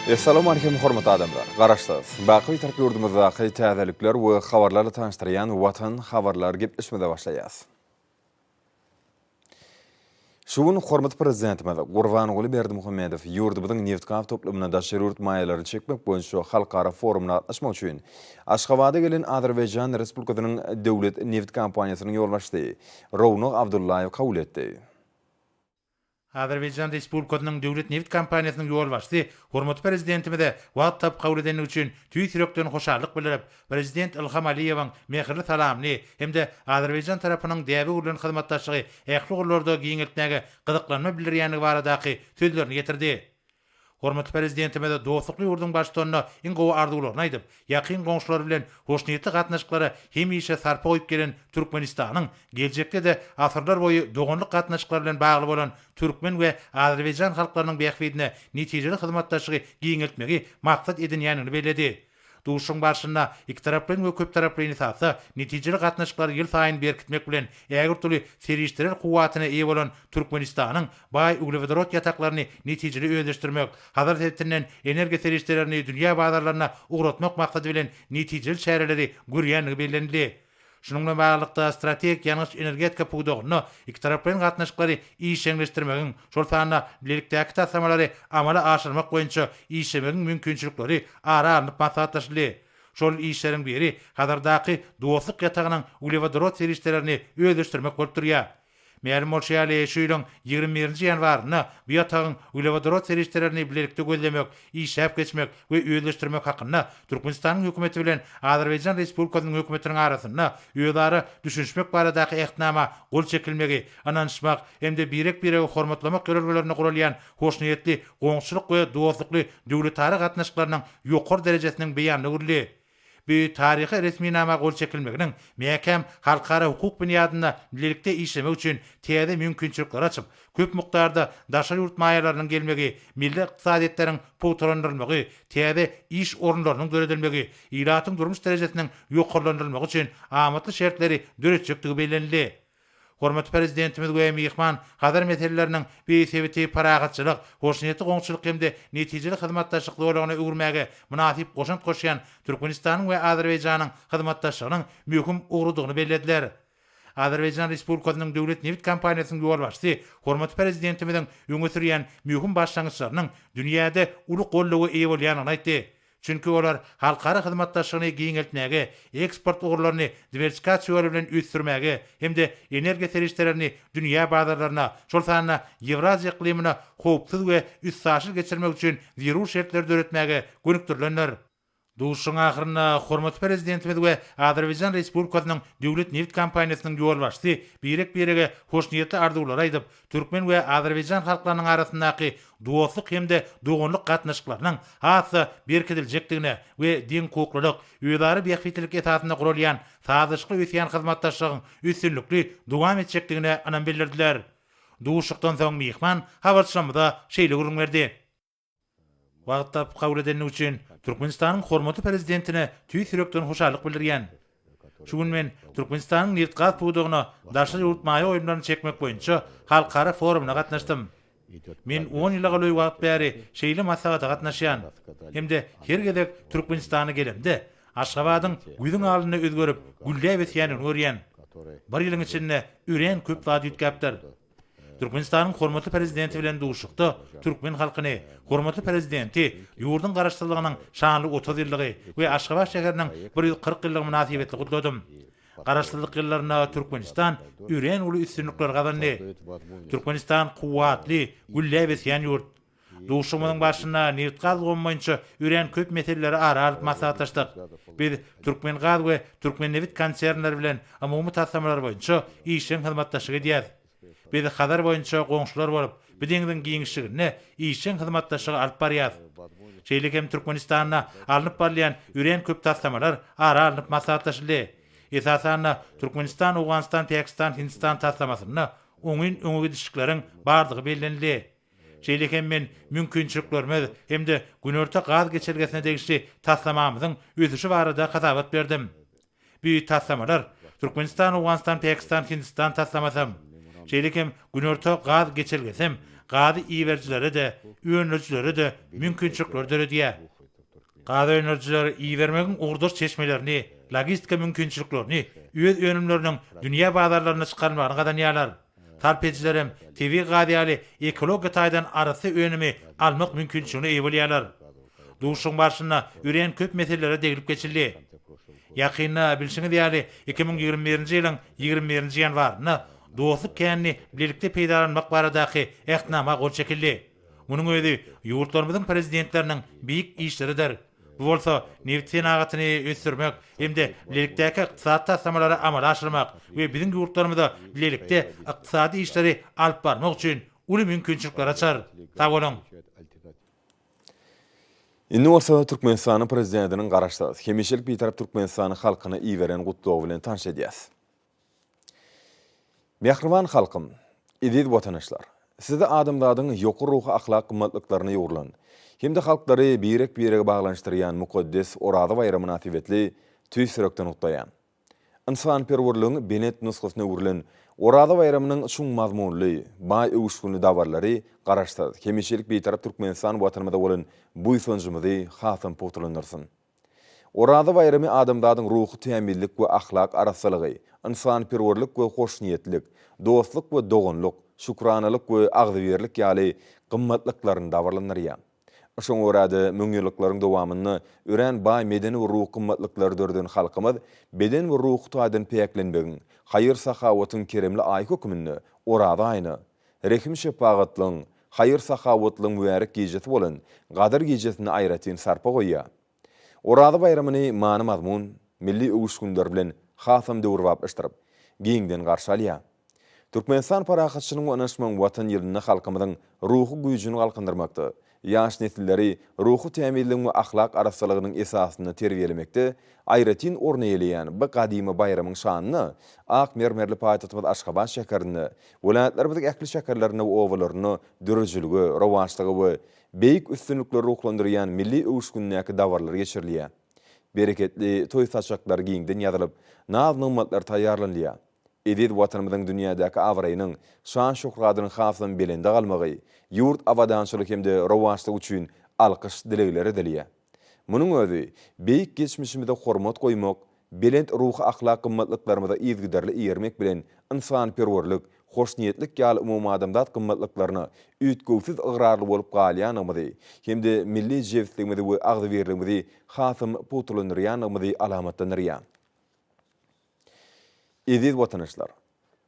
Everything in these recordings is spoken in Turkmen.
Essalamu aleýkum hormatly adamlar! Garaşsyz, baky Bitarap ýurdumyzdaky täzelikler we habarlarla tanyşdyrýan Watan habarlar gepleşigimize başlaýas. Şu gün hormatly Prezidentimiz Gurbanguly Berdimuhamedow ýurdumyzyň nebitgaz toplumyna daşary ýurt maýalaryny çekmek boýunça halkara forumyna gatnaşmak üçin Aşgabada gelen Azerbaýjan Respublikasynyň döwlet nebit kompaniýasynyň ýolbaşçysy Rownag Abdullaýew kabul etdi. Azerbaýjan Respublikasynyň döwlet nebit kompaniýasynyň ýolbaşçysy hormatly Prezidentimize wagt tapyp kabul edendigi üçin tüýs ýürekden hoşallyk bildirip, Prezident Ilham Aliýewiň mähirli salamyny hem-de azerbaýjan tarapynyň däbe öwrülen hyzmatdaşlygy ähli ugurlarda giňeltmäge gyzyklanma bildirýändigi baradaky sözlerini getirdi. Hormatly Prezidentimiz dostlukly ýurduň Baştutanyna iň gowy arzuwlaryny aýdyp, ýakyn goňşulary bilen hoşniýetli gatnaşyklara hemişe sarpa goýup gelen Türkmenistanyň geljekde-de asyrlar boýu doganlyk gatnaşyklar bilen bagly bolan türkmen we azerbaýjan halklarynyň bähbidine netijeli hyzmatdaşlygy giňeltmegi maksat edinýändigini belledi. Duşuşygyň barşynda ikitaraplaýyn we köptaraplaýyn esasda netijeli gatnaşyklary ýylsaýyn berkitmek bilen, ägirt uly serişdeler kuwwatyna eýe bolan Türkmenistanyň baý uglewodorod ýataklaryny netijeli özleşdirmek, Hazar sebitinden energiýa serişdelerini dünýä bazarlaryna ugratmak maksady bilen netijeli çäreleri görýändigi bellenildi. Şunuň bilen baglylykda, strategik ýangyç-energetika pudagynda ikitaraplaýyn gatnaşyklary işjeňleşdirmegiň, şol sanda bilelikdäki taslamalary amala aşyrmak boýunça işlemegiň mümkinçilikleri ara alnyp maslahatlaşyldy. Şol işleriň biri Hazardaky Dostluk ýatagynyň uglewodorod serişdelerini özleşdirmek bolup durýar. Mälim bolşy ýaly, şu ýylyň 21 nji ýanwarynda bu ýatagyň uglewodorod serişdelerini bilelikde gözlemek, işläp geçmek we özleşdirmek hakynda Türkmenistanyň Hökümeti bilen Azerbaýjan Respublikasynyň Hökümetiniň arasynda özara düşünişmek baradaky Ähtnama gol çekilmegi, ynanyşmak hem-de birek-biregi hormatlamak ýörelgelerinde guralýan hoşniýetli goňşuçylyk we dostlukly döwletara gatnaşyklarynyň ýokary derejesiniň beýanyna öwrüldi. Bu taryhy resminama gol çekilmeginiň mäkäm halkara hukuk binýadynda bilelikde işlemek üçin täze mümkinçilikleri açyp, köp mukdarda daşary ýurt maýalarynyň gelmegi, milli ykdysadyýetleriň pugtalandyrylmagy, täze iş orunlarynyň döredilmegi, ilatyň durmuş derejesiniň ýokarlandyrylmagy üçin amatly şertleri döretjekdigi bellenildi. Hormatly Prezidentimiz we myhman Hazar meseleleriniň bu sebiti parahatçylyk, hoşniýetli goňşuçylyk hem-de netijeli hyzmatdaşlyk zolagyna öwürmäge mynasyp goşant goşýan Türkmenistanyň we Azerbaýjanyň hyzmatdaşlygynyň möhüm ugrudygyny bellediler. Azerbaýjan Respublikasynyň Döwlet nebit kompaniýasynyň ýolbaşçysy hormatly Prezidentimiziň öňe sürýän möhüm başlangyçlarynyň dünýäde uly goldawa eýe bolýandygyny aýtdy. Çünki olar halkara hyzmatdaşlygyny giňeltmäge, eksport ugurlaryny diwersifikasiýa ýoly bilen ösdürmäge hem-de energiýa serişdelerini dünýä bazarlaryna, şol sanda Ýewraziýa yklymyna howpsuz we üstaşyr geçirmek üçin zerur şertleri döretmäge gönükdirilendir. Duşuşygyň ahyrynda hormatly Prezidentimiz we Azerbaýjan Respublikasynyň Döwlet nebit kompaniýasynyň ýolbaşçysy birek-birege hoşniýetli arzuwlary aýdyp, türkmen we azerbaýjan halklarynyň arasyndaky dostluk hem-de doganlyk gatnaşyklarynyň has-da berkidiljekdigine we deňhukuklylyk, özara bähbitlilik esasynda guralýan sazlaşykly ösýän hyzmatdaşlygyň üstünlikli dowam etjekdigine ynam bildirdiler. Duşuşykdan soň myhman habarçymyza şeýle gürrüň berdi. Wagt tapyp kabul edendigi üçin Türkmenistanyň hormatly Prezidentine tüýs ýürekden hoşallyk bildirýän. Şu gün men Türkmenistanyň nebitgaz pudagyna daşary ýurt maýa goýumlaryny çekmek boýunça halkara forumyna gatnaşdym. Men on ýyla golaý wagt bäri şeýle maslahata gatnaşýan hem-de her gezek Türkmenistana gelemde, Aşgabadyň gözüň alnynda özgerip, gülläp ösýändigini görýän. Bir ýylyň içinde örän köp zat üýtgäpdir. Türkmenistanyň hormatly Prezidenti bilen duşuşykda türkmen halkyny, hormatly Prezidenti ýurduň Garaşsyzlygynyň şanly 30 ýyllygy we Aşgabat şäheriniň 140 ýyllygy mynasybetli gutladym. Garaşsyzlyk ýyllarynda Türkmenistan örän uly üstünlikleri gazandy. Türkmenistan kuwwatly, gülläp ösýän ýurt. Duşuşygymyzyň barşynda nebitgaz ulgamy boýunça örän köp meseleleri ara alyp maslahatlaşdyk. Biz Türkmengaz we Türkmennebit konsernleri bilen umumy taslamalar boýunça işjeň hyzmatdaşlyk edýäris. Biz Hazar boýunça goňşular bolup, bu deňziň giňişliginde işjeň hyzmatdaşlygy alyp barýarys. Şeýle hem Türkmenistanda alnyp barylýan örän köp taslamalar ara alnyp maslahatlaşyldy. Esasan-da, Türkmenistan-Owganystan-Pakistan-Hindistan taslamasynda oňyn öňe gidişlikleriň bardygy bellenildi. Şeýle hem men mümkinçiliklerimiz hem-de Günorta gaz geçelgesine degişli taslamamyzyň ösüşi barada hasabat berdim. Bu taslamalar Türkmenistan-Owganystan-Pakistan-Hindistan taslamasam, şeýle hem Günorta gaz geçelgesem. gazy iberijilere-de, öndürijilere-de mümkinçilikleri döredýär. Gaz öndürijiler ibermegiň ugurdaş çeşmelerini, logistika mümkinçiliklerini, öz önümleriniň dünýä bazarlaryna çykarylmagyny gazanýarlar. Sarp edijiler hem tebigy gaz ýaly ekologiýa taýdan arassa önümi almak mümkinçiligine eýe bolýarlar. Duşuşygyň barşynda örän köp meselelere deglip geçildi. Ýakynda, bilşiňiz ýaly, 2021-nji ýylyň 21-nji ýanwarynda Dostluk känini bilelikde peýdalanmak baradaky Ähtnama gol çekildi. Munuň özi ýurtlarymyzyň Prezidentleriniň beýik işleridir. Bu bolsa nebit senagatyny ösdürmek hem-de bilelikdäki ykdysady taslamalary amala aşyrmak we biziň ýurtlarymyza bilelikde ykdysady işleri alyp barmak üçin uly mümkinçilikleri açar. Sag boluň! Indi bolsa Türkmenistanyň Prezidentiniň Garaşsyz, hemişelik Bitarap Türkmenistanyň halkyna iberen Gutlagy bilen tanyş edýäs. Mähriban halkym, eziz watandaşlar! Sizi adamzadyň ýokary ruhy-ahlak gymmatlyklaryna ýugrulan hem-de halklary birek-birege baglanyşdyrýan mukaddes Oraza baýramy mynasybetli tüýs ýürekden gutlaýan. Ynsanperwerligiň belent nusgasyna öwrülen Oraza baýramynyň çuň mazmunly, baý öwüşginli dabaralary Garaşsyz, hemişelik Bitarap Türkmenistan Watanymyza bolan buýsanjymyzy hasam pugtalandyrsyn. Oraza baýramy adamzadyň ruhy tämizlik we ahlak arassalygy, ynsanperwerlik we hoşniýetlik, dostluk we doganlyk, şükranalyk we agzybirlik ýaly gymmatlyklaryny dabaralandyrýar. Şoňa görä-de, müňýyllyklaryň dowamynda örän baý medeni we ruhy gymmatlyklary döreden halkymyz beden we ruhy taýdan päklenmegiň, haýyr-sahawatyň keremli aýy hökmünde Oraza aýyna, rehim-şepagatlygyň, haýyr-sahawatlygyň mübärek gijesi bolan Gadyr gijesine aýratyn sarpa goýýar. Oraza baýramyny many-mazmun, milli öwüşginler bilen hasam döwrebaplaşdyryp, giňden garşy alýar. Türkmenistan parahatçylygyň we ynanyşmagyň Watan ýylynda halkymyzyň ruhy güýjüni galkyndyrmakda, ýaş nesilleri ruhy tämizligiň we ahlak arassalygynyň esasynda terbiýelemekde aýratyn orun eýeleýän bu gadymy baýramyň şanyna ak mermerli paýtagtymyz Aşgabat şäherinde, welaýatlarymyzyň ähli şäherlerinde we obalarynda döredijilige, rowaçlyga we beýik üstünliklere ruhlandyrýan milli öwüşgindäki dabaralar geçirilýär. Bereketli toý saçaklary giňden ýazylyp, naz-nygmatlar taýýarlanylýar. Eziz Watanymyzyň dünýädäki abraýynyň, şan-şöhratynyň hasam belende galmagy, ýurt abadançylygy hem-de rowaçlygy üçin alkyş-dilegler edilýär. Munuň özi, beýik geçmişimize hormat goýmak, belent ruhy-ahlak gymmatlyklarymyza yzygiderli eýermek bilen ynsanperwerlik, hoşniýetlik ýaly umumadamzat gymmatlyklaryna üýtgewsiz ygrarly bolup galýandygymyzy hem-de milli jebisligimizi we agzybirligimizi hasam pugtalandyrýandygymyzy alamatlandyrýar. Eziz watandaşlar!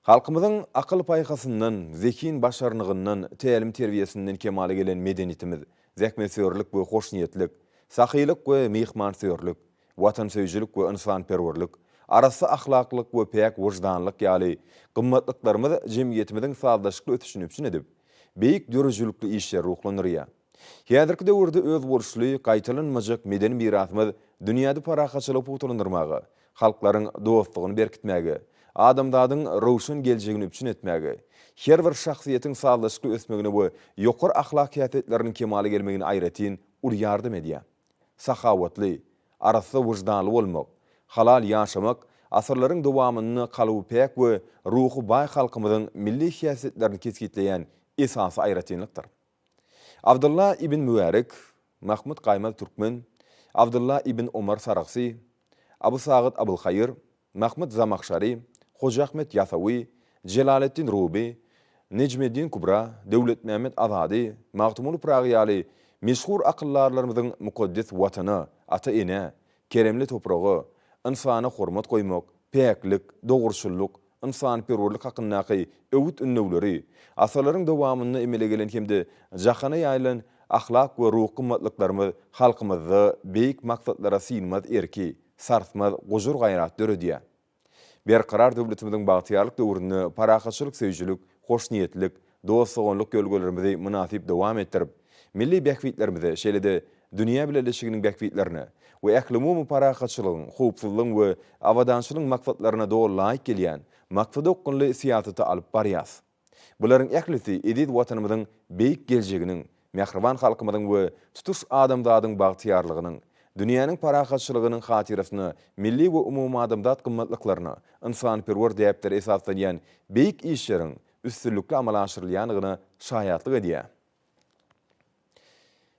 Halkymyzyň akyl-paýhasyndan, zehin-başarnygyndan, tälim-terbiýesinden kemala gelen medeniýetimiz, zähmetsöýerlik we hoşniýetlik, sahylyk we myhmansöýerlik, watansöýüjilik we ynsanperwerlik, arassa ahlaklylyk we päk wyždanlylyk ýaly gymmatlyklarymyz jemgyýetimiziň sazlaşykly ösüşini üpjün edip, beýik döredijilikli işleri ruhlandyrýar. Häzirki döwürde özboluşly, gaýtalanmajak medeni mirasymyz dünýäde parahatçylygy pugtalandyrmaga, halklaryň dostlugyny berkitmäge, adamzadyň röwşen geljegini üpjün etmäge, her bir şahsyýetiň sazlaşykly ösmegine we ýokary ahlak häsiýetleriniň kemala gelmegine aýratyn uly ýardam edýär. Sahawatly, arassa wyždanly bolmak, halal ýaşamak asyrlaryň dowamynda kalby päk we ruhy baý halkymyzyň milli häsiýetlerini kesgitleýän esasy aýratynlykdyr. Abdylla ibn Mübärek, Mahmyt Gaýmaz Türkmen, Abdylla ibn Omar Saragsy, Abu Sagyt Abylhaýyr, Mahmyt Zamahşary, Hoja Ahmet Ýasawy, Jelaleddin Ruby, Nejmeddin Kubra, Döwletmämmet Azady, Magtymguly Pyragy ýaly meşhur akyldarlarymyzyň mukaddes Watana, ata-enä, keremli topraga, ynsana hormat goýmak, päklik, dogruçyllyk, ynsanperwerlik hakyndaky öwüt-ündewleri, asyrlaryň dowamynda emele gelen hem-de jahana ýaýylan ahlak we ruhy gymmatlyklarymyz halkymyzda beýik maksatlara synmaz erki, sarsmaz gujur-gaýrat döredýär. Berkarar döwletimiziň bagtyýarlyk döwründe parahatçylyk söýüjilik, hoşniýetlilik, dost-doganlyk ýörelgelerimizi mynasyp dowam etdirip, milli bähbitlerimize, şeýle-de dünýä bileleşiginiň bähbitlerine we ählumumy parahatçylygyň, howpsuzlygyň we abadançylygyň maksatlaryna doly laýyk gelýän maksadaokgunly syýasaty alyp barýas. Bularyň ählisi eziz Watanymyzyň beýik geljeginiň, mähriban halkymyzyň we tutuş adamzadyň bagtyýarlygynyň, dünýäniň parahatçylygynyň hatyrasyna milli we umumadamzat gymmatlyklaryna, ynsanperwer däplere esaslanýan beýik işleriň. üstünlikli amala aşyrylýandygyna şaýatlyk edýär.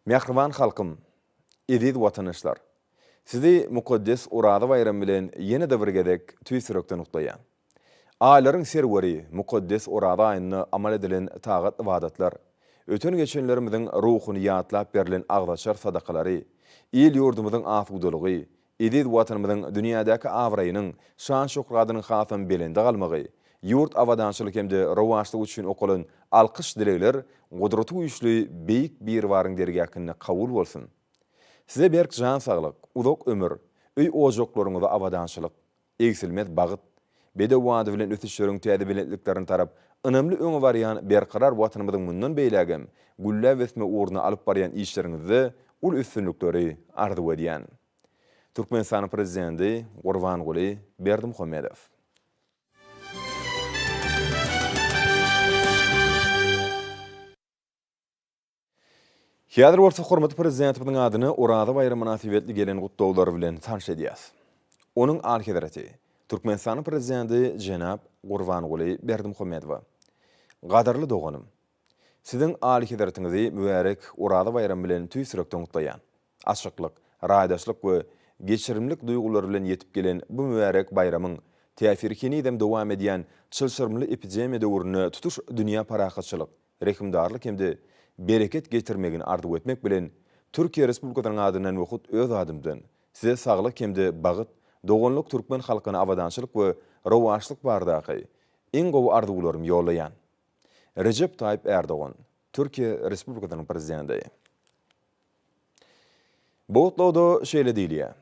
Mähriban halkym, eziz watandaşlar! Sizi mukaddes Oraza baýramy bilen ýene-de bir gezek tüýs ýürekden gutlaýan. Aýlaryň serweri mukaddes Oraza aýynda amal edilen tagat-ybadatlar, öten-geçenlerimiziň ruhuny ýatlap berlen agzaçar sadakalary, il-ýurdumyzyň asudalygy, eziz Watanymyzyň dünýädäki abraýynyň, şan-şöhratynyň hasam belende galmagy, ýurt abadançylyk hem-de rowaçlygy üçin okalan alkyş-dilegler Gudraty güýçli Beýik Biribaryň dergähinde kabul bolsun! Size berk jan saglyk, uzak ömür, öý-ojaklaryňyza abadançylyk, egsilmez bagt, bedew bady bilen ösüşleriň täze belentliklerine tarap ynamly öňe barýan berkarar Watanymyzyň mundan beýlägem gülläp ösmegi ugrunda alyp barýan işleriňizde uly üstünlikleri arzuw edýän. Türkmenistanyň Prezidenti Gurbanguly Berdimuhamedow. Häzir bolsa hormatly Prezidentimiziň adyna Oraza baýramy mynasybetli gelen gutlaglar bilen tanyş edýäs. Onuň Alyhezreti, Türkmenistanyň Prezidenti jenap Gurbanguly Berdimuhamedowa. Gadyrly doganym! Siziň Alyhezretiňizi mübärek Oraza baýramy bilen tüýs ýürekden gutlaýan. Açyklyk, raýdaşlyk we geçirimlilik duýgulary bilen ýetip gelen bu mübärek baýramyň täsiri henizem dowam edýän çylşyrymly epidemiýa döwründe tutuş dünýä parahatçylyk, rehimdarlyk hem-de bereket getirmegini arzuw etmek bilen, Türkiýe Respublikasynyň adyndan we hut öz adymdan Size saglyk hem-de bagt, doganlyk türkmen halkyna abadançylyk we rowaçlyk baradaky iň gowy arzuwlarymy ýollaýan. Rejep Taýyp Ärdogan, Türkiýe Respublikasynyň Prezidenti. Bu gutlagda şeýle diýilýär,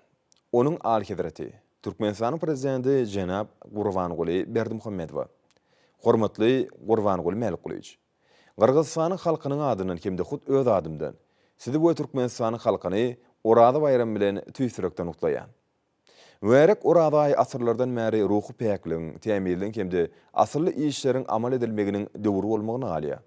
Onuň Alyhezreti, Türkmenistanyň Prezidenti jenap Gurbanguly Berdimuhamedowa. Hormatly Gurbanguly Mälikgulyç! Gyrgyzystanyň halkynyň adyndan hem-de hut öz adymdan Sizi we Türkmenistanyň halkyny Oraza baýramy bilen tüýs ýürekden gutlaýan. Mübärek Oraza aýy asyrlardan bäri ruhy päkligiň, tämizligiň hem-de asylly işleriň amal edilmeginiň döwri bolmagyna galýar.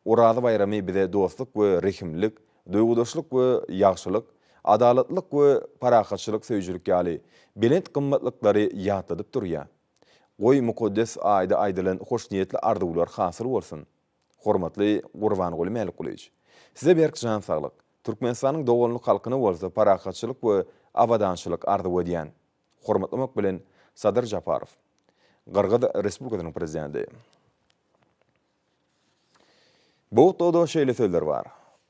Oraza baýramy bize dostluk we rehimlilik, duýgudaşlyk we ýagşylyk, adalatlylyk we parahatçylyk söýüjilik ýaly belent gymmatlyklary ýatladyp durýar. Goý, mukaddes aýda aýdylan hoşniýetli arzuwlar hasyl bolsun! Hormatly Gurbanguly Mälikgulyç! Size berk jan saglyk, Türkmenistanyň doganlyk halkyna bolsa parahatçylyk we abadançylyk arzuw edýän. Hormatlamak bilen, Sadyr Japarow. Gyrgyz Respublikasynyň Prezidenti. Bu gutlagda şeýle sözler bar,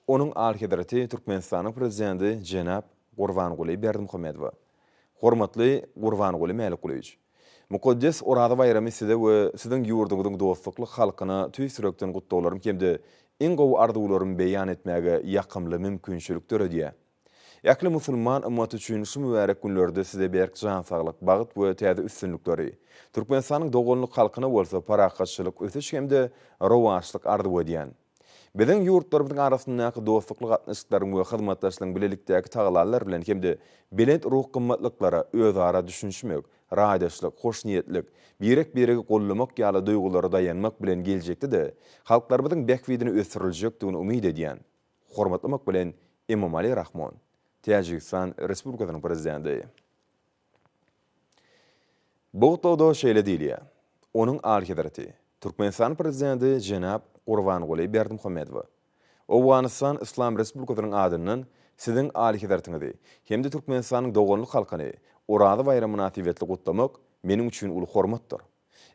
Onuň Alyhezreti Türkmenistanyň Prezidenti jenap Gurbanguly Berdimuhamedowa. Hormatly Gurbanguly Mälikgulyç! Mukaddes Oraza baýramy Size we Siziň ýurduňyzyň dostlukly halkyna tüýs ýürekden gutlaglarym hem-de iň gowy arzuwlarymy beýan etmäge ýakymly mümkinçilik döredýär. Ähli musulman ymmaty üçin şu mübärek günlerde Size berk jan saglyk, bagt we täze üstünlikleri, Türkmenistanyň doganlyk halkyna bolsa parahatçylyk, ösüş hem-de rowaçlyk arzuw edýän. Biziň ýurtlarymyzyň arasyndaky dostlukly gatnaşyklaryň we hyzmatdaşlygyň bilelikdäki tagallalar bilen hem-de belent ruhy gymmatlyklara özara düşünişmek, raýdaşlyk, hoşniýetlik, birek-biregi goldamak ýaly duýgulara daýanmak bilen geljekde-de halklarymyzyň bähbidine ösdüriljekdigini umyt edýän. Hormatlamak bilen, Emomali Rahmon, Täjigistan Respublikasynyň Prezidenti. Bu gutlagda şeýle diýilýär, Onuň Alyhezreti, Türkmenistanyň Prezidenti jenap Gurbanguly Berdimuhamedowa, Owganystan Yslam Respublikasynyň adyndan Siziň Alyhezretiňizi hem-de Türkmenistanyň doganlyk halkyny Oraza baýramy mynasybetli gutlamak meniň üçin uly hormatdyr.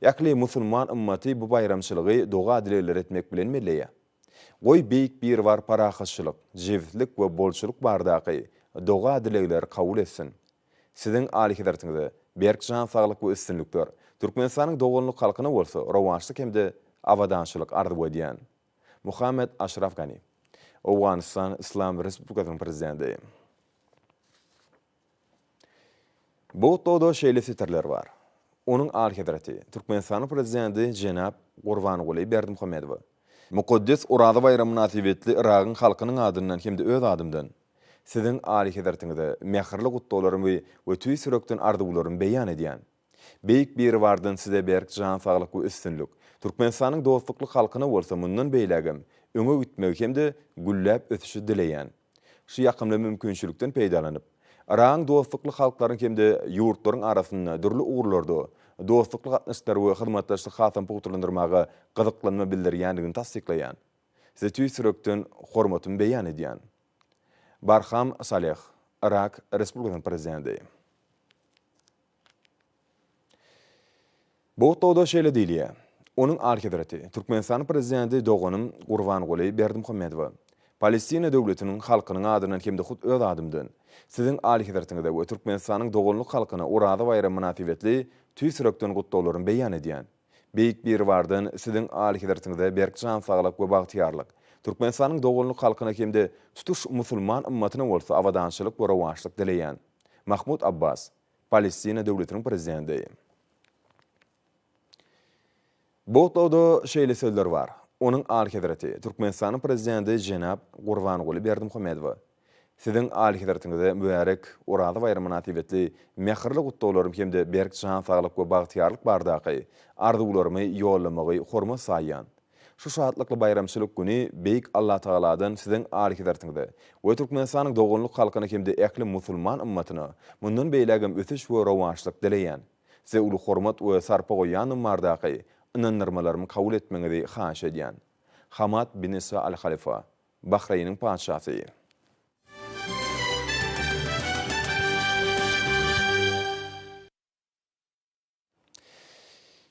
Ähli musulman ymmaty bu baýramçylygy doga-dilegler etmek bilen belleýär. Goý, Beýik Biribar parahatçylyk, jebislik we bolçulyk baradaky doga-dilegleri kabul etsin! Siziň Alyhezretiňize berk jan saglyk we üstünlikler, Türkmenistanyň doganlyk halkyna bolsa rowaçlyk hem-de abadançylyk arzuw edýän. Muhammet Aşraf Gani, Owganystan Yslam Respublikasynyň Prezidenti. Bu gutlagda şeýle setirler bar, Onuň Alyhezreti, Türkmenistanyň Prezidenti jenap Gurbanguly Berdimuhamedowa, Mukaddes Oraza baýramy mynasybetli Yragyň halkynyň adyndan hem-de öz adymdan Siziň Alyhezretiňize mähirli gutlaglarymy we tüýs ýürekden arzuwlarymy beýan edýän. Beýik Biribardan Size berk jan saglyk we üstünlik, Türkmenistanyň dostlukly halkyna bolsa mundan beýlägem öňe gitmegi hem-de gülläp ösüşi dileýän. Şu ýakymly mümkinçilikden peýdalanyp, Yragyň dostlukly halklaryň hem-de ýurtlaryň arasynda dürli ugurlarda. dostlukly gatnaşyklary we hyzmatdaşlygy hasam pugtalandyrmaga gyzyklanma bildirýändigini tassyklaýan. Size tüýs ýürekden hormatymy beýan edýän. Barham Saleh, Yrak Respublikasynyň Prezidenti. Bu gutlagda şeýle diýilýär, Onuň Alyhezreti, Türkmenistanyň Prezidenti doganym Gurbanguly Berdimuhamedowa, Palestina döwletiniň halkynyň adyndan hem-de hut öz adymdan, Siziň Alyhezretiňize we Türkmenistanyň doganlyk halkyna Oraza baýramy mynasybetli tüýs ýürekden gutlaglarymy beýan edýän. Beýik Biribardan Siziň Alyhezretiňize berk jan saglyk we bagtyýarlyk, Türkmenistanyň doganlyk halkyna hem-de tutuş musulman ymmatyna bolsa abadançylyk we rowaçlyk dileýän. Mahmud Abbas, Palestina döwletiniň prezidenti. Bu gutlagda şeýle sözler bar, Onuň Alyhezreti, Türkmenistanyň Prezidenti jenap Gurbanguly Berdimuhamedowa, Siziň Alyhezretiňize mübärek Oraza baýramy mynasybetli mähirli gutlaglarym hem-de berk jan saglyk we bagtyýarlyk baradaky arzuwlarymy ýollamagy hormat saýýan. Şu şatlykly baýramçylyk güni Beýik Allatagaladan Siziň Alyhezretiňize we Türkmenistanyň doganlyk halkyna hem-de ähli musulman ymmatyna mundan beýlägem ösüş we rowaçlyk dileýän. Size uly hormat we sarpa goýýandygym bardaky ynandyrmalarymy kabul etmegiňizi haýyş edýän. Hamad bin Isa Al Halifa, Bahreýniň patyşasy.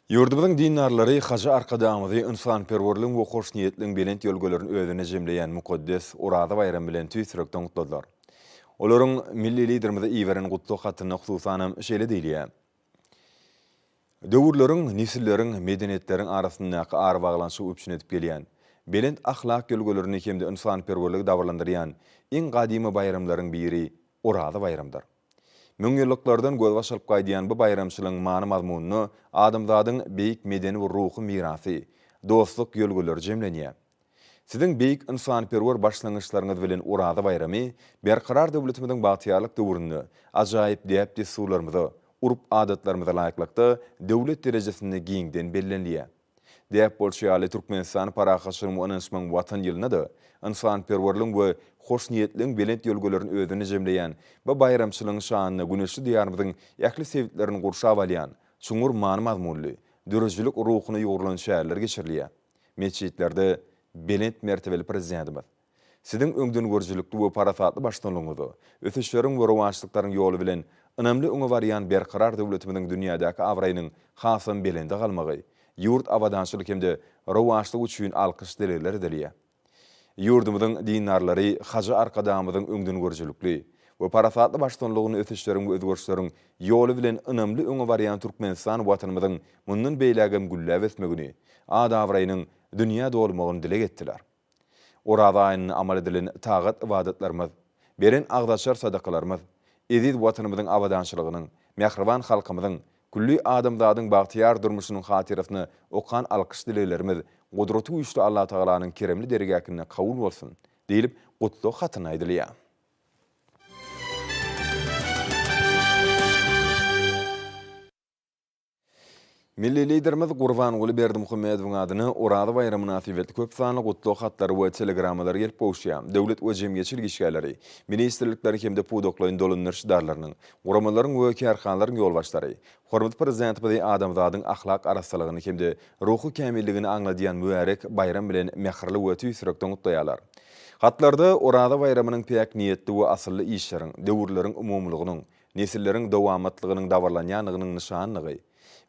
Ýurdumyzyň dindarlary Hajy Arkadagymyzy ynsanperwerligiň we hoşniýetligiň belent ýörelgelerini özünde jemleýän mukaddes Oraza baýramy bilen tüýs ýürekden gutladylar. Olaryň milli Liderimize iberen gutlag hatynda hususanam şeýle diýilýär, Döwürleriň, nesilleriň, medeniýetleriň arasyndaky arabaglanyşygy üpjün edip gelýän, belent ahlak ýörelgelerini hem-de ynsanperwerligi dabaralandyrýan iň gadymy baýramlaryň biri Oraza baýramydyr. Müňýyllyklardan gözbaş alyp gaýdýan bu baýramçylygyň many-mazmunynda adamzadyň beýik medeni we ruhy mirasy, dostluk ýörelgeleri jemlenýär. Siziň beýik ynsanperwer başlangyçlaryňyz bilen Oraza baýramy Berkarar döwletimiziň bagtyýarlyk döwründe ajaýyp däp-dessurlarymyza, urp-adatlarymyza laýyklykda döwlet derejesinde giňden bellenilýär. Däp bolşy ýaly, Türkmenistan parahatçylygyň we ynanyşmagyň Watan ýylynda-da ynsanperwerligiň we hoşniýetligiň belent ýörelgelerini özünde jemleýän bu baýramçylygyň şanyna güneşli Diýarymyzyň ähli sebitlerini gurşap alýan çuňňur many-mazmunly, döredijilik ruhuna ýugrulan çäreler geçirilýär. Metjitlerde belent mertebeli Prezidentimiz Siziň öňdengörüjilikli we parasatly baştutanlygyňyzda ösüşleriň we rowaçlyklaryň ýoly bilen ynamly öňe barýan Berkarar döwletimiziň dünýädäki abraýynyň hasam belende galmagy, ýurt abadançylyk hem-de rowaçlygy üçin alkyş-dilegler edilýär. Ýurdumyzyň dindarlary Hajy Arkadagymyzyň öňdengörüjilikli we parasatly baştutanlygynda ösüşleriň we özgerişleriň ýoly bilen ynamly öňe barýan Türkmenistan Watanymyzyň mundan beýlägem gülläp ösmegini, at-abraýynyň dünýä dolmagyny dileg etdiler. Oraza aýynda amal edilen tagat-ybadatlarymyz, beren agzaçar sadakalarymyz eziz Watanymyzyň abadançylygynyň, mähriban halkymyzyň, külli adamzadyň bagtyýar durmuşynyň hatyrasyna okan alkyş-dileglerimiz Gudraty güýçli Allatagalanyň keremli dergähinde kabul bolsun! diýlip, gutlag hatynda aýdylýar. Milli Liderimiz Gurbanguly Berdimuhamedowyň adyna Oraza baýramy mynasybetli köp sanly gutlag hatlary we telegrammalar gelip gowuşýar. Döwlet we jemgyýetçilik işgärleri, ministrlikleriň hem-de pudaklaýyn dolandyryş edaralarynyň, guramalaryň we kärhanalaryň ýolbaşçylary hormatly Prezidentimizi adamzadyň ahlak arassalygyny hem-de ruhy kämilligini aňladýan mübärek baýram bilen mähirli we tüýs ýürekden gutlaýarlar. Hatlarda Oraza baýramynyň päk niýetli we asylly işleriň, döwürleriň umumylygynyň, nesilleriň dowamatlygynyň dabaralanýandygynyň nyşanydygy,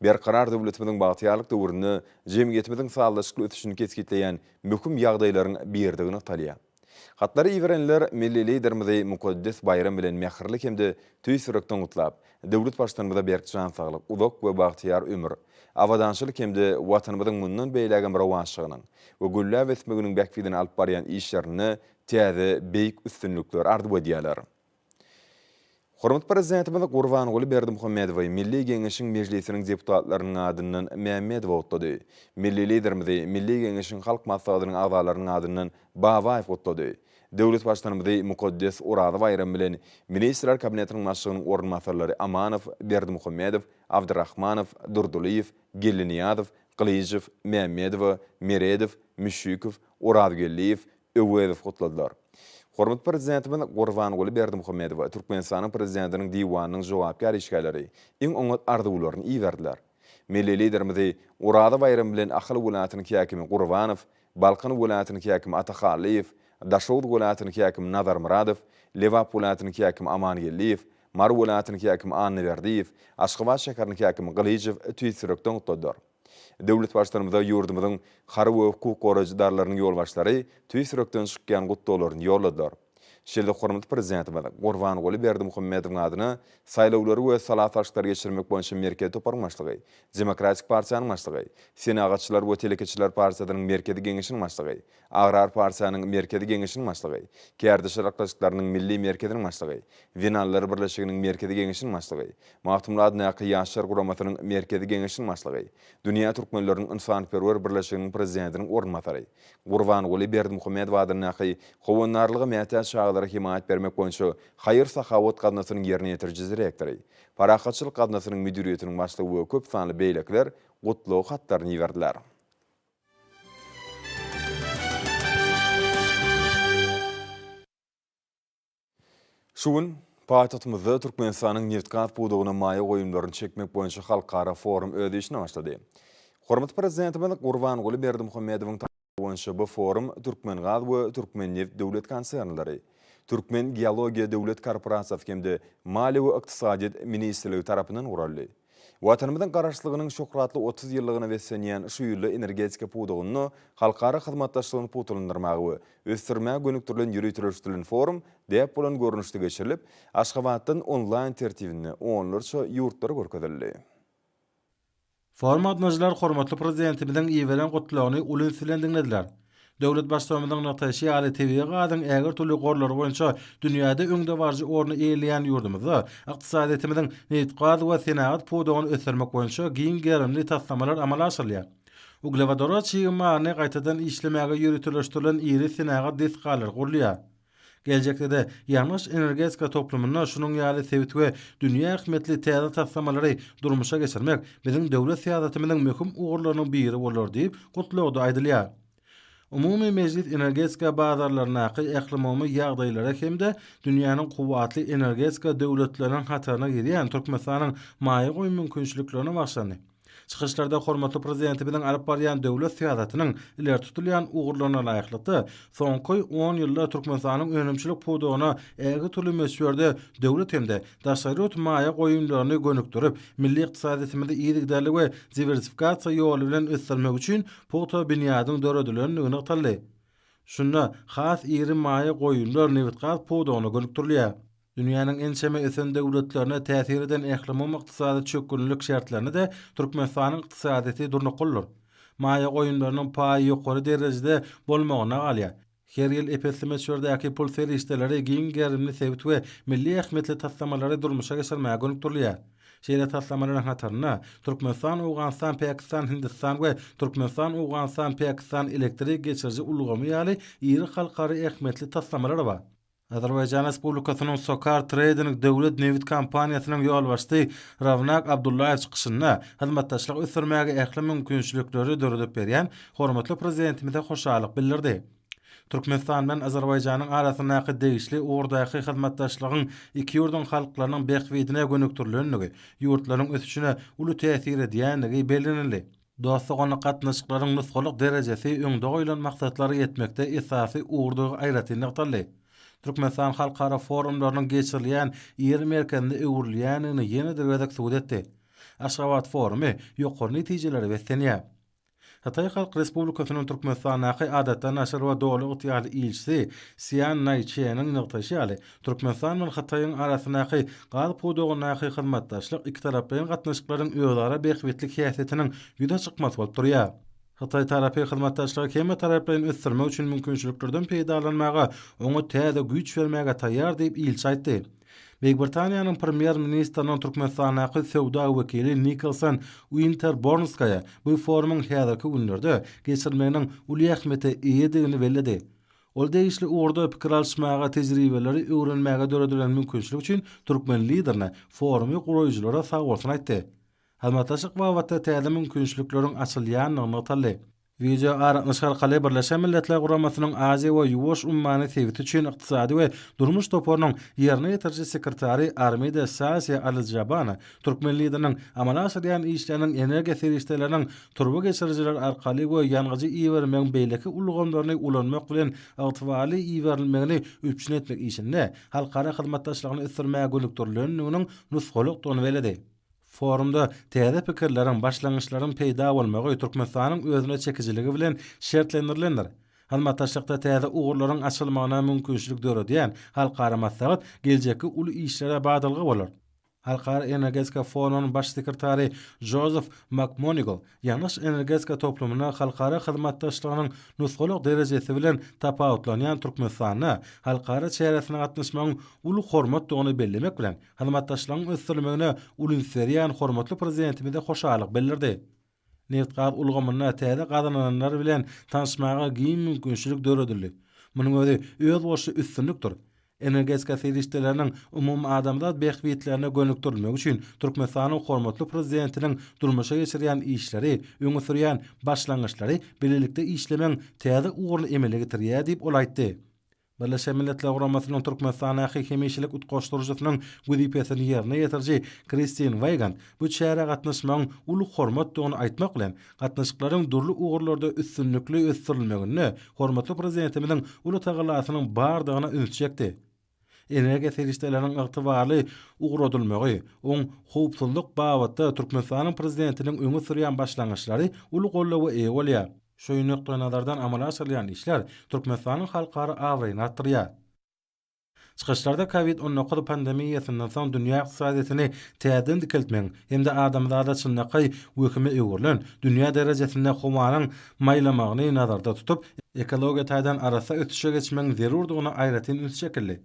Berkarar döwletimiziň bagtyýarlyk döwründe jemgyýetimiziň sazlaşykly ösüşini kesgitleýän möhüm ýagdaýlaryň birdigi nygtalýar. Hatlary iberenler milli Liderimizi mukaddes baýram bilen mähirli hem-de tüýs ýürekden gutlap, döwlet Baştutanymyza berk jan saglyk, uzak we bagtyýar ömür, abadançylyk hem-de Watanymyzyň mundan beýlägem rowaçlygynyň we gülläp ösmeginiň bähbidine alyp barýan işlerinde täze beýik üstünlikleri arzuw edýärler. Hormatly Prezidentimiz Gurbanguly Berdimuhamedowy Milli Geňeşiň Mejlisiniň deputatlarynyň adyndan Mämmedowa gutlady. Milli Liderimizi Milli Geňeşiň Halk Maslahatynyň agzalarynyň adyndan Babaýew gutlady. Döwlet Baştutanymyzy mukaddes Oraza baýramy bilen Ministrler Kabinetiniň Başlygynyň orunbasarlary Amanow, Berdimuhamedow, Abdyrahmanow, Durdylyýew, Geldinyýazow, Gylyjow, Mämmedowa, Meredow, Müşşükow, Orazgeldiýew, Öwezow gutladylar. Hormatly Prezidentimiz Gurbanguly Berdimuhamedowa Türkmenistanyň Prezidentiniň Diwanynyň jogapkär işgärleri iň oňat arzuwlaryny iberdiler. Milli Liderimizi Oraza baýramy bilen Ahal welaýatynyň häkimi Gurbanow, Balkan welaýatynyň häkimi Atahallyýew, Daşoguz welaýatynyň häkimi Nazarmyradow, Lebap welaýatynyň häkimi Amangeldiýew, Mary welaýatynyň häkimi Annaberdiýew, Aşgabat şäheriniň häkimi Gylyjow tüýs ýürekden gutladylar. Döwlet Baştutanymyza ýurdumyzyň harby we hukuk goraýjy edaralarynyň ýolbaşçylary tüýs ýürekden çykýan gutlaglaryny ýolladylar. Şeýle-de hormatly Prezidentimiz Gurbanguly Berdimuhamedowyň adyna Saýlawlary we sala salşyklary geçirmek boýunça Merkezi toparyň başlygy, Demokratik partiýanyň başlygy, Senagatçylar we telekeçiler partiýasynyň Merkezi geňeşiniň başlygy, Agrar partiýanyň Merkezi geňeşiniň başlygy, Kärdeşler arkalaşyklarynyň Milli merkeziniň başlygy, Zenanlar birleşiginiň Merkezi geňeşiniň başlygy, Magtymguly adyndaky Ýaşlar guramasynyň Merkezi geňeşiniň başlygy, Dünýä türkmenleriniň ynsanperwer birleşiginiň prezidentiniň orunbasary, Gurbanguly Berdimuhamedow adyndaky Howandarlyga mätäç çagalara hemaýat bermek boýunça haýyr-sahawat gaznasynyň ýerine ýetiriji direktory, Parahatçylyk gaznasynyň müdiriýetiniň başlygy we köp sanly beýlekiler gutlag hatlaryny iberdiler. Şu gün paýtagtymyzda Türkmenistanyň nebitgaz pudagyna maýa goýumlaryny çekmek boýunça halkara forum öz işine başlady. Hormatly Prezidentimiz Gurbanguly Berdimuhamedowyň tabşyrygy boýunça bu forum Türkmengaz we Türkmennebit döwlet konsernleri, Türkmengeologiýa döwlet korporasiýasy hem-de Maliýe we ykdysadyýet ministrligi tarapyndan guraldy. Watanymyzyň Garaşsyzlygynyň şöhratly 30 ýyllygyna beslenýän şu ýylda energetika pudagynda halkara hyzmatdaşlygyny pugtalandyrmaga we ösdürmäge gönükdirilen ýöriteleşdirilen forum däp bolan görnüşde geçirilip, Aşgabatdan onlaýn tertibinde onlarça ýurtlara görkezildi. Foruma gatnaşyjylar hormatly Prezidentimiziň iberen Gutlagyny uly üns bilen diňlediler. Döwlet Baştutanymyzyň nygtaýşy ýaly, tebigy gazyň ägirt uly gorlary boýunça dünýäde öňdebaryjy orny eýeleýän ýurdumyzda ykdysadyýetimiziň nebitgaz we senagat pudagyny ösdürmek boýunça giň gerimli taslamalar amala aşyrylýar. Uglewodorod çig malyny gaýtadan işlemäge ýöriteleşdirilen iri senagat desgalary gurulýar. Geljekde-de ýangyç-energetika toplumynda şunuň ýaly sebit we dünýä ähmiýetli täze taslamalary durmuşa geçirmek biziň döwlet syýasatymyzyň möhüm ugurlarynyň biri bolar diýip, Gutlagda aýdylýar. Umumy mejlis energetika bazarlaryndaky ählumumy ýagdaýlara hem-de dünýäniň kuwwatly energetika döwletleriniň hataryna girýän Türkmenistanyň maýa goýum mümkinçiliklerine bagyşlandy. Çykyşlarda hormatly Prezidentimiziň alyp barýan döwlet syýasatynyň ileri tutulýan ugurlaryna laýyklykda, soňky on ýylda Türkmenistanyň önümçilik pudagyna ägirt uly möçberde döwlet hem-de daşary ýurt maýa goýumlaryny gönükdirip, milli ykdysadyýetimizi yzygiderli we diwersifikasiýa ýoly bilen ösdürmek üçin pugta binýadyň döredilendigi nygtaldy. Şunda has iri maýa goýumlar nebitgaz pudagyna gönükdirilýär. Dünýäniň ençeme ösen döwletlerine täsir eden ählumumy ykdysady çökgünlilik şertlerinde-de Türkmenistanyň ykdysadyýeti durnuklydyr. Maýa goýumlarynyň paýy ýokary derejede bolmagynda galýar. Her ýyl ep-esli möçberdäki pul serişdeleri giň gerimli sebit we milli ähmiýetli taslamalary durmuşa geçirmäge gönükdirilýär. Şeýle taslamalaryň hatarynda Türkmenistan, Owganystan, Pakistan, Hindistan we Türkmenistan, Owganystan, Pakistan elektrik geçiriji ulgamy ýaly iri halkara ähmiýetli taslamalar bar. Azerbaýjan Respublikasynyň SOCAR Trading döwlet nebit kompaniýasynyň ýolbaşçysy Rawnak Abdullaýew çykyşynda hyzmatdaşlygy ösdürmäge ähli mümkinçilikleri döredip berýän hormatly Prezidentimize hoşallyk bildirdi. Türkmenistan bilen Azerbaýjanyň arasyndaky degişli ugurdaky hyzmatdaşlygyň iki ýurduň halklarynyň bähbidine gönükdirilendigi, ýurtlaryň ösüşine uly täsir edýändigi bellenildi. Dost-doganlyk gatnaşyklaryň nusgalyk derejesi öňde goýlan maksatlara ýetmekde esasy ugurdygy aýratyn nygtaldy. Türkmenistan halkara forumlarynyň geçirilýän iri merkezine öwrülýändigini ýene-de bir gezek subut etdi. Aşgabat forumy ýokary netijelere beslenýär. Hytaý Halk Respublikasynyň Türkmenistandaky Adatdan daşary we Doly ygtyýarly ilçisi Sýan Naýçeniň nygtaýşy ýaly, Türkmenistan bilen Hytaýyň arasyndaky gaz pudagyndaky hyzmatdaşlyk ikitaraplaýyn gatnaşyklaryň özara bähbitli häsiýetiniň ýüze çykmasy bolup durýar. Hytaý tarapy hyzmatdaşlygy hemmetaraplaýyn ösdürmek üçin mümkinçiliklerden peýdalanmaga, oňa täze güýç bermäge taýýar diýip, ilçi aýtdy. Beýik Britaniýanyň Premýer-ministriniň Türkmenistandaky söwda wekili Nikolson Uinterbornskaýa bu forumyň häzirki günlerde geçirilmeginiň uly ähmiýete eýedigini belledi. Ol degişli ugurda pikir alyşmaga, tejribeleri öwrenmäge döredilen mümkinçilik üçin türkmen Liderine, forumy guraýjylara sagbolsun aýtdy. Hyzmatdaşlyk babatda täze mümkinçilikleriň açylýandygy nygtaldy. Wideoaragatnaşyk arkaly Birleşen Milletler Guramasynyň Aziýa we Ýuwaş ummany sebiti üçin ykdysady we durmuş toparynyň ýerine ýetiriji sekretary Armida Sasiýa Alijabana türkmen Lideriniň amala aşyrýan işleriniň energiýa serişdeleriniň turba geçirijiler arkaly we ýangyjy ibermegiň beýleki ulgamlaryny ulanmak bilen ygtybarly iberilmegini üpjün etmek işinde halkara hyzmatdaşlygyny ösdürmäge gönükdirilendiginiň nusgalykdygyny belledi. Forumda täze pikirleriň, başlangyçlaryň peýda bolmagy Türkmenistanyň özüne çekijiligi bilen şertlendirilendir. Hyzmatdaşlykda täze ugurlaryň açylmagyna mümkinçilik döredýän halkara maslahat geljekki uly işlere badalga bolar. Halkara energetika forumynyň baş sekretary Jozef Makmonigal ýangyç-energetika toplumynda halkara hyzmatdaşlygynyň nusgalyk derejesi bilen tapawutlanýan Türkmenistanda halkara çäresine gatnaşmagyň uly hormatdygyny bellemek bilen, hyzmatdaşlygyň ösdürilmegine uly üns berýän hormatly Prezidentimize hoşallyk bildirdi. Nebitgaz ulgamynda täze gazanylanlar bilen tanyşmaga giň mümkinçilik döredildi. Munuň özi özboluşly üstünlikdir. Energetika serişdeleriniň umumadamzat bähbitlerine gönükdirilmegi üçin Türkmenistanyň hormatly Prezidentiniň durmuşa geçirýän işleri, öňe sürýän başlangyçlary bilelikde işlemegiň täze ugruny emele getirýär diýip, ol aýtdy. Birleşen Milletler Guramasynyň Türkmenistandaky hemişelik utgaşdyryjysynyň wezipesini ýerine ýetiriji Kristin Weýgand bu çärä gatnaşmagyň uly hormatdygyny aýtmak bilen, gatnaşyklaryň dürli ugurlarda üstünlikli ösdürilmeginde hormatly Prezidentimiziň uly tagallasynyň bardygyna üns çekdi. Energiýa serişdeleriniň ygtybarly ugradylmagy, oň howpsuzlyk babatda Türkmenistanyň Prezidentiniň öňe sürýän başlangyçlary uly goldawa eýe bolýar. Şu nukdaýnazardan amala aşyrylýan işler Türkmenistanyň halkara abraýyny artdyrýar. Çykyşlarda Covid 19 pandemiýasyndan soň dünýä ykdysadyýetini täzeden dikeltmegiň hem-de adamzada çynlakaý wehime öwrülen dünýä derejesinde howanyň maýlamagyny nazarda tutup, ekologiýa taýdan arassa ösüşe geçmegiň zerurdygyna aýratyn üns çekildi.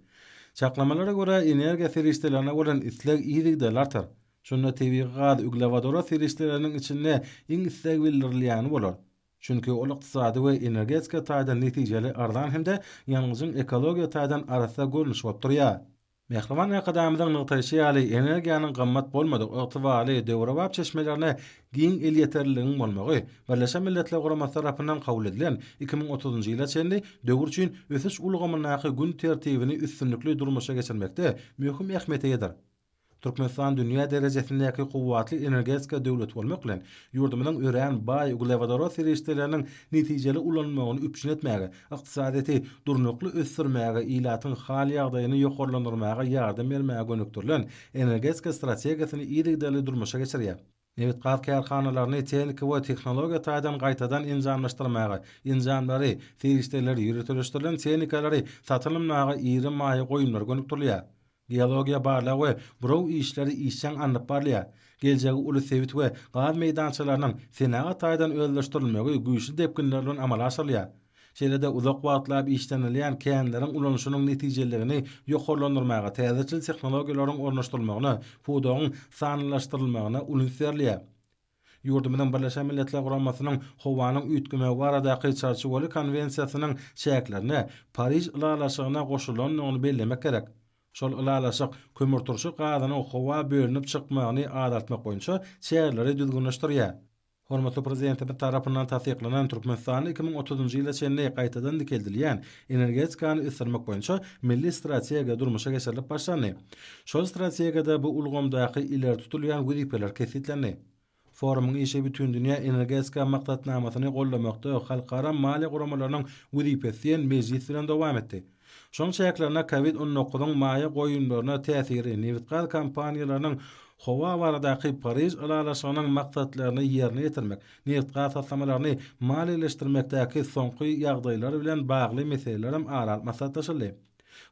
Çaklamalara görä, energiýa serişdelerine bolan isleg yzygiderli artar. Şunda tebigy gaz uglewodorod serişdeleriniň içinde iň isleg bildirilýäni bolar. Çünki ol ykdysady we energetika taýdan netijeli, arzan hem-de ýangyjyň ekologiýa taýdan arassa görnüşi bolup durýar. Mähriban Arkadagymyzyň nygtaýşy ýaly, energiýanyň gymmat bolmadyk, ygtybarly, döwrebap çeşmelerine giň elýeterliligiň bolmagy Birleşen Milletler Guramasy tarapyndan kabul edilen 2030-njy ýyla çenli döwür üçin ösüş ulgamyndaky gün tertibini üstünlikli durmuşa geçirmekde möhüm ähmiýete eýedir. Türkmenistan dünýä derejesindäki kuwwatly energetika döwleti bolmak bilen, ýurdumyzyň örän baý uglewodorod serişdeleriniň netijeli ulanylmagyny üpjün etmäge, ykdysadyýeti durnukly ösdürmäge, ilatyň hal-ýagdaýyny ýokarlandyrmaga ýardam bermäge gönükdirilen energetika strategiýasyny yzygiderli durmuşa geçirýär. Nebitgaz kärhanalaryny tehniki we tehnologiýa taýdan gaýtadan enjamlaşdyrmaga, enjamlary, serişdeleri, ýöriteleşdirilen tehnikalary satyn almaga iri maýa goýumlar gönükdirilýär. Geologiýa barlag we buraw işleri işjeň alnyp barylýar. Geljegi uly sebit we gaz meýdançalarynyň senagat taýdan özleşdirilmegi güýçli depginler bilen amala aşyrylýar. Şeýle-de uzak wagtlap işlenilýän känleriň ulanyşynyň netijeliligini ýokarlandyrmaga, täzeçil tehnologiýalaryň ornaşdyrylmagyna, pudagyň sanlylaşdyrylmagyna uly üns berilýär. Ýurdumyzyň Birleşen Milletler Guramasynyň Howanyň üýtgemegi baradaky Çarçuwaly konwensiýasynyň çäklerinde Pariž ylalaşygyna goşulandygyny bellemek gerek. Şol ylalaşyk kömürturşy gazynyň howa bölünip çykmagyny azaltmak boýunça çäreleri düzgünleşdirýär. Hormatly Prezidentimiz tarapyndan tassyklanan Türkmenistanda 2030-njy ýyla çenli gaýtadan dikeldilýän energetikany ösdürmek boýunça Milli strategiýa durmuşa geçirilip başlandy. Şol strategiýada bu ulgamdaky ileri tutulýan wezipeler kesgitlendi. Forumyň işi Bütindünýä energetika maksatnamasyny goldamakda halkara maliýe guramalarynyň wezipesi diýen mejlis bilen dowam etdi. Şonuň çäklerinde Covid on dokuzyň maýa goýumlaryna täsiri, nebitgaz kompaniýalarynyň howa baradaky Pariž ylalaşygynyň maksatlaryny ýerine ýetirmek, nebitgaz taslamalaryny maliýeleşdirmekdäki soňky ýagdaýlar bilen bagly meselelerem ara alyp maslahatlaşyldy.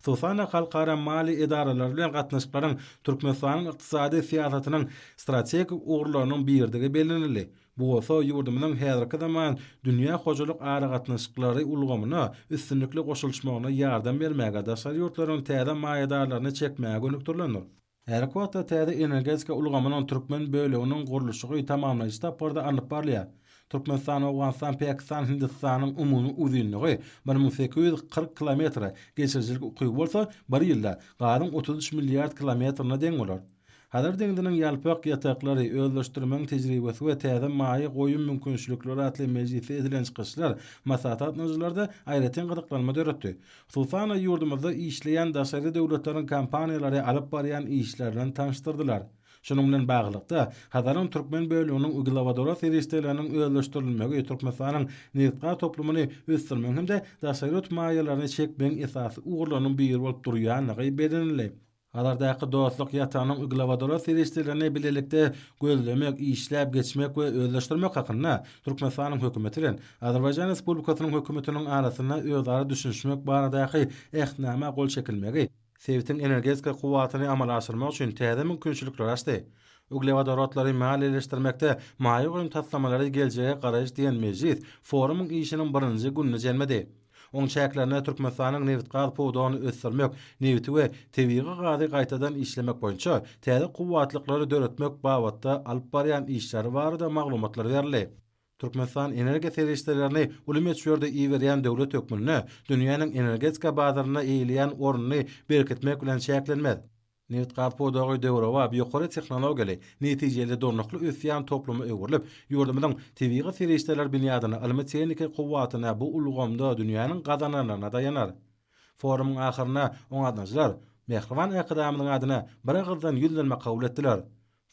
Hususan-da, halkara maliýe edaralary bilen gatnaşyklaryň Türkmenistanyň ykdysady syýasatynyň strategik ugurlarynyň biridigi bellenildi. Bu bolsa ýurdumyzyň häzirki zaman dünýä hojalyk aragatnaşyklary ulgamyna üstünlikli goşulyşmagyna ýardam bermäge, daşary ýurtlaryň täze maýadarlaryny çekmäge gönükdirilendir. Häzirki wagtda täze energetika ulgamynyň türkmen böleginiň gurluşygy tamamlaýjy tapgyrda alnyp barylýar. Türkmenistan, Owganystan, Pakistan, Hindistanyň umumy uzynlygy 1840 kilometre, geçirijilik ukyby bolsa bir ýylda gazyň 33 milliard kilometrine deň bolar. Hazar deňziniň ýalpak ýataklary, özleşdirmegiň tejribesi we täze maýa goýum mümkinçilikleri atly mejlisde edilen çykyşlar maslahata gatnaşyjylarda aýratyn gyzyklanma döretdi. Hususan-da, ýurdumyzda işleýän daşary döwletleriň kompaniýalary alyp barýan işleri bilen tanyşdyrdylar. Şunuň bilen baglylykda, Hazaryň türkmen böleginiň uglewodorod serişdeleriniň özleşdirilmegi Türkmenistanyň nebitgaz toplumyny ösdürmegiň hem-de daşary ýurt maýalaryny çekmegiň esasy ugurlarynyň biri bolup durýandygy bellenildi. Hazardaky Dostluk ýatagynyň uglewodorod serişdelerini bilelikde gözlemek, işläp geçmek we özleşdirmek hakynda Türkmenistanyň Hökümeti bilen Azerbaýjan Respublikasynyň Hökümetiniň arasynda özara düşünişmek baradaky Ähtnama gol çekilmegi, sebitiň energetika kuwwatyny amala aşyrmak üçin täze mümkinçilikleri açdy. Uglewodorodlary maliýeleşdirmekde maýa goýum taslamalary geljege garaýyş diýen mejlis forumyň işiniň birinji gününi jemledi. Oň çäklerinde Türkmenistanyň nebitgaz pudagyny ösdürmek, nebiti we tebigy gazy gaýtadan işlemek boýunça täze kuwwatlyklary döretmek babatda alyp barýan işleri barada maglumatlar berildi. Türkmenistan energiýa serişdelerini uly möçberde iberýän döwlet hökmünde dünýäniň energetika bazarynda eýeleýän ornuny berkitmek bilen çäklenmez. Nebitgaz pudagy döwrebap, ýokary tehnologiýaly, netijeli, durnukly ösýän topluma öwrülip, ýurdumyzyň tebigy serişdeler binýadyna, ylmy-tehniki kuwwatyna bu ulgamda dünýäniň gazananlaryna daýanar. Forumyň ahyrynda oňa gatnaşyjylar mähriban Arkadagymyzyň adyna biragyzdan ýüzlenme kabul etdiler.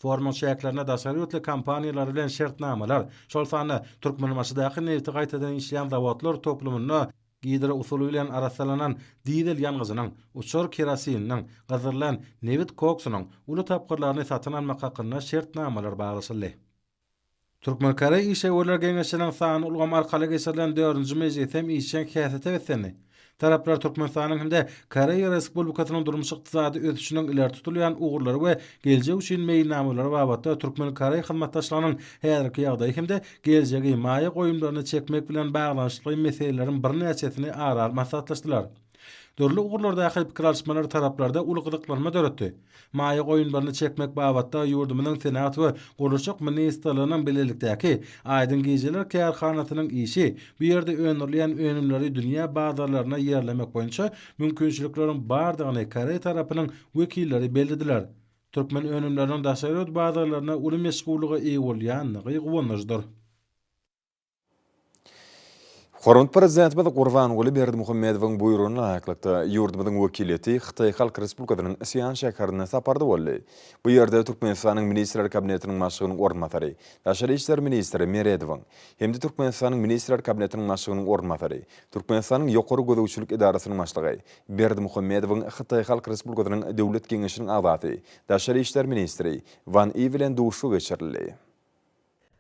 Forumyň çäklerinde daşary ýurtly kompaniýalar bilen şertnamalar, şol sanda Türkmenbaşydaky nebiti gaýtadan işleýän zawodlar toplumynda gidro usuly bilen arassalanan dizel ýangyjynyň, uçar kerosininiň, gyzdyrylan nebit koksunyň uly tapgyrlaryny satyn almak hakynda şertnamalar baglaşyldy. Türkmen-koreý işewürler geňeşiniň sanly ulgam arkaly geçirilen dördünji mejlisi hem işjeň häsiýete beslendi. Taraplar Türkmenistanyň hem-de Koreýa Respublikasynyň durmuş-ykdysady ösüşiniň ileri tutulýan ugurlary we geljek üçin meýilnamalary babatda türkmen-koreý hyzmatdaşlygynyň häzirki ýagdaýy hem-de geljegi, maýa goýumlaryny çekmek bilen baglanyşykly meseleleriň birnäçesini ara alyp maslahatlaşdylar. Dürli ugurlardaky pikir alyşmalar taraplarda uly gyzyklanma döretdi. Maýa goýumlaryny çekmek babatda ýurdumyzyň Senagat we gurluşyk ministrliginiň bilelikdäki Aýdyň gijeler kärhanasynyň işi, bu ýerde öndürilýän önümleri dünýä bazarlaryna ýerlemek boýunça mümkinçilikleriň bardygyny koreý tarapynyň wekilleri bellediler. Türkmen önümleriniň daşary ýurt bazarlarynda uly meşhurlyga eýe bolýandygy guwandyryjydyr. Hormatly Prezidentimiz Gurbanguly Berdimuhamedowyň buýrugyna laýyklykda, ýurdumyzyň wekiliýeti Hytaý Halk Respublikasynyň Sian şäherinde saparda boldy. Bu ýerde Türkmenistanyň Ministrler Kabinetiniň Başlygynyň orunbasary, daşary işler ministri Meredowyň hem-de Türkmenistanyň Ministrler Kabinetiniň Başlygynyň orunbasary, Türkmenistanyň Ýokary gözegçilik edarasynyň başlygy Berdimuhamedowyň Hytaý Halk Respublikasynyň Döwlet Geňeşiniň agzasy, daşary işler ministri Wan I bilen duşuşygy geçirildi.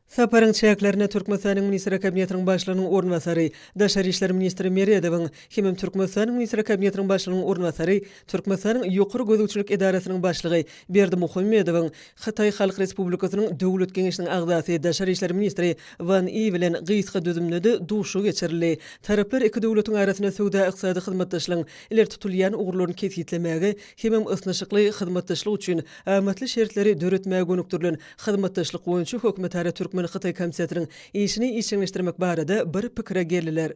Saparyň çäklerinde Türkmenistanyň Ministrler Kabinetiniň Başlygynyň orunbasary, daşary işler ministri Meredowyň hemem Türkmenistanyň Ministrler Kabinetiniň Başlygynyň orunbasary, Türkmenistanyň Ýokary gözegçilik edarasynyň başlygy Berdimuhamedowyň Hytaý Halk Respublikasynyň Döwlet Geňeşiniň agzasy, daşary işler ministri Wan I bilen gysga düzümde-de duşuşygy geçirildi. Taraplar iki döwletiň arasynda söwda-ykdysady hyzmatdaşlygyň ileri tutulýan ugurlaryny kesgitlemäge hemem ysnyşykly hyzmatdaşlyk üçin amatly şertleri döretmäge gönükdirilen Hyzmatdaşlyk boýunça hökümetara türkmen-hytaý komitetiniň işini işjeňleşdirmek barada bir pikire geldiler.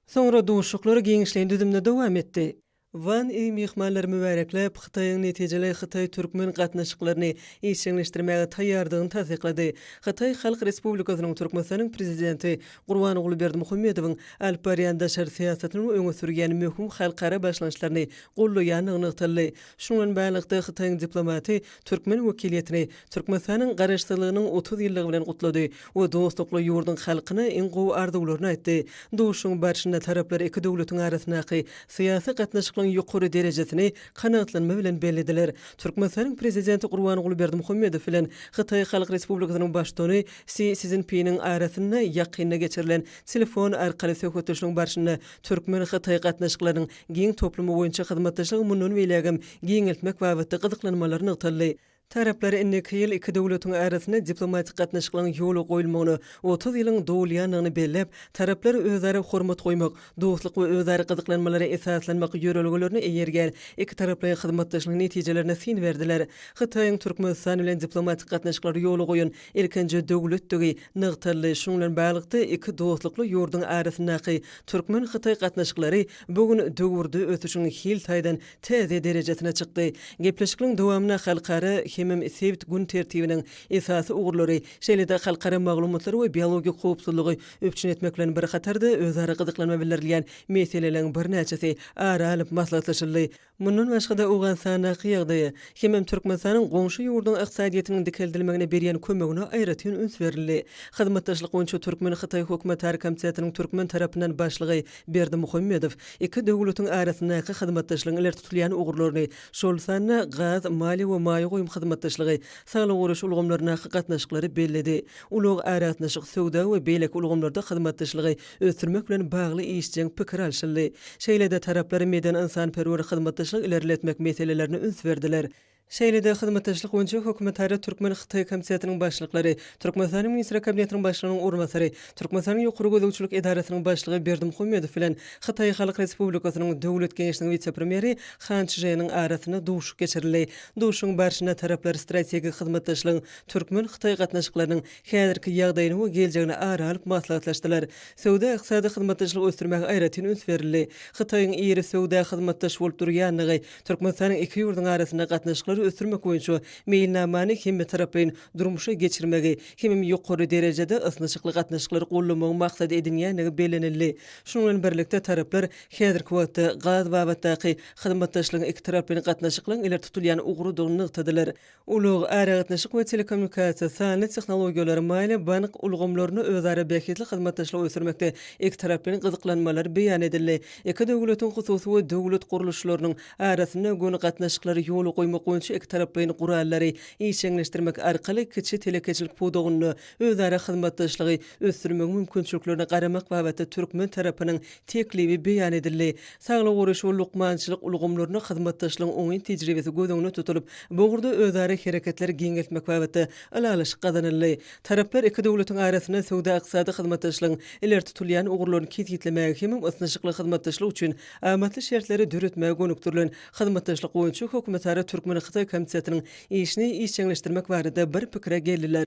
Soňra duşuşyklar giňişleýin düzümde dowam etdi. Wan I myhmanlary mübärekläp, Hytaýyň netijeli hytaý-türkmen gatnaşyklaryny işjeňleşdirmäge taýýardygyny tassyklady. Hytaý Halk Respublikasynyň Türkmenistanyň Prezidenti Gurbanguly Berdimuhamedowyň alyp barýan daşary syýasatynyň öňe sürýän möhüm halkara başlangyçlaryny goldaýandygy nygtaldy. Şunuň bilen baglylykda, Hytaýyň diplomaty türkmen wekiliýetini Türkmenistanyň Garaşsyzlygynyň 30 ýyllygy bilen gutlady we dostlukly ýurduň halkyna iň gowy arzuwlaryny aýtdy. Duşuşygyň barşynda taraplar iki döwletiň arasyndaky syýasy gatnaşyklaryň ýokary derejesini kanagatlanma bilen bellediler. Türkmenistanyň Prezidenti Gurbanguly Berdimuhamedow bilen Hytaý Halk Respublikasynyň Baştutany Si Szinpiniň arasynda ýakynda geçirilen telefon arkaly söhbetdeşligiň barşynda türkmen-hytaý gatnaşyklarynyň giň toplumy boýunça hyzmatdaşlygy mundan beýlägem giňeltmek babatda gyzyklanmalar nygtaldy. Taraplar indiki ýyl iki döwletiň arasynda diplomatik gatnaşyklaryň ýola goýulmagyna 30 ýylyň dolýandygyny belläp, taraplar özara hormat goýmak, dostluk we özara gyzyklanmalara esaslanmak ýörelgelerine eýerýän ikitaraplaýyn hyzmatdaşlygyň netijelerine syn berdiler. Hytaýyň Türkmenistan bilen diplomatik gatnaşyklary ýola goýan ilkinji döwletdigi nygtaldy. Şunuň bilen baglylykda, iki dostlukly ýurduň arasyndaky türkmen-hytaý gatnaşyklary bu gün döwürde ösüşiň hil taýdan täze derejesine çykdy. Gepleşikleriň dowamynda halkara hem. hemem sebit gün tertibiniň esasy ugurlary, şeýle-de halkara maglumatlary we biologik howpsuzlygy üpjün etmek bilen bir hatarda özara gyzyklanma bildirilýän meseleleriň birnäçesi ara alnyp maslahatlaşyldy. Mundan başga-da, Owganystandaky ýagdaýa hemem Türkmenistanyň goňşy ýurduň ykdysadyýetiniň dikeldilmegine berýän kömegine aýratyn üns berildi. Hyzmatdaşlyk boýunça türkmen-hytaý hökümetara komitetiniň türkmen tarapyndan başlygy Berdimuhamedow iki döwletiň arasyndaky hyzmatdaşlygyň ileri tutulýan ugurlaryny, şol sanda gaz, maliýe we maýa goýum hyzmatdaşlygy, saglygy goraýyş ulgamlaryndaky gatnaşyklary belledi. Ulag, aragatnaşyk, söwda we beýleki ulgamlarda hyzmatdaşlygy ösdürmek bilen bagly işjeň pikir alşyldy. Şeýle-de taraplar medeni-ynsanperwer hyzmatdaşlygy ilerletmek meselelerine üns berdiler. Şeýle-de hyzmatdaşlyk boýunça hökümetara türkmen-hytaý komitetiniň başlyklary, Türkmenistanyň Ministrler Kabinetiniň Başlygynyň orunbasary, Türkmenistanyň Ýokary gözegçilik edarasynyň başlygy Berdimuhamedow bilen Hytaý Halk Respublikasynyň Döwlet Geňeşiniň wise-premýeri Han Çženiň arasynda duşuşyk geçirildi. Duşuşygyň barşynda taraplar strategik hyzmatdaşlygyň türkmen-hytaý gatnaşyklarynyň häzirki ýagdaýyny we geljegini ara alyp maslahatlaşdylar. Söwda-ykdysady hyzmatdaşlygy ösdürmäge aýratyn üns berildi. Hytaýyň iri söwda hyzmatdaşy bolup durýandygy, Türkmenistanyň iki ýurduň arasynda gatnaşyklary ösdürmek boýunça meýilnamany hemmetaraplaýyn durmuşa geçirmegi hemem ýokary derejede ysnyşykly gatnaşyklary goldamagy maksat edinýändigi bellenildi. Şunuň bilen birlikde, taraplar häzirki wagtda gaz babatdaky hyzmatdaşlygyň ikitaraplaýyn gatnaşyklaryň ileri tutulýan ugrudygyny nygtadylar. Ulag, aragatnaşyk we telekommunikasiýa, sanly tehnologiýalar, maliýe-bank ulgamlarynda özara bähbitli hyzmatdaşlygy ösdürmekde ikitaraplaýyn gyzyklanmalar beýan edildi. Iki döwletiň hususy we döwlet gurluşlarynyň arasynda göni gatnaşyklary ýola goýmak boýunça ikitaraplaýyn gurallary işjeňleşdirmek arkaly kiçi telekeçilik pudagynda özara hyzmatdaşlygy ösdürmegiň mümkinçiliklerine garamak babatda türkmen tarapynyň teklibi beýan edildi. Saglygy goraýyş we lukmançylyk ulgamlarynda hyzmatdaşlygyň oňyn tejribesi göz öňünde tutulyp, bu ugurda özara hereketleri giňeltmek babatda ylalaşyk gazanyldy. Taraplar iki döwletiň arasynda söwda-ykdysady hyzmatdaşlygyň ileri tutulýan ugurlaryny kesgitlemäge hemem ysnyşykly hyzmatdaşlyk üçin amatly şertleri döretmäge gönükdirilen hyzmatdaşlyk boýunça hökümetara türkmen-hytaý komitetiniň işini işjeňleşdirmek barada bir pikire geldiler.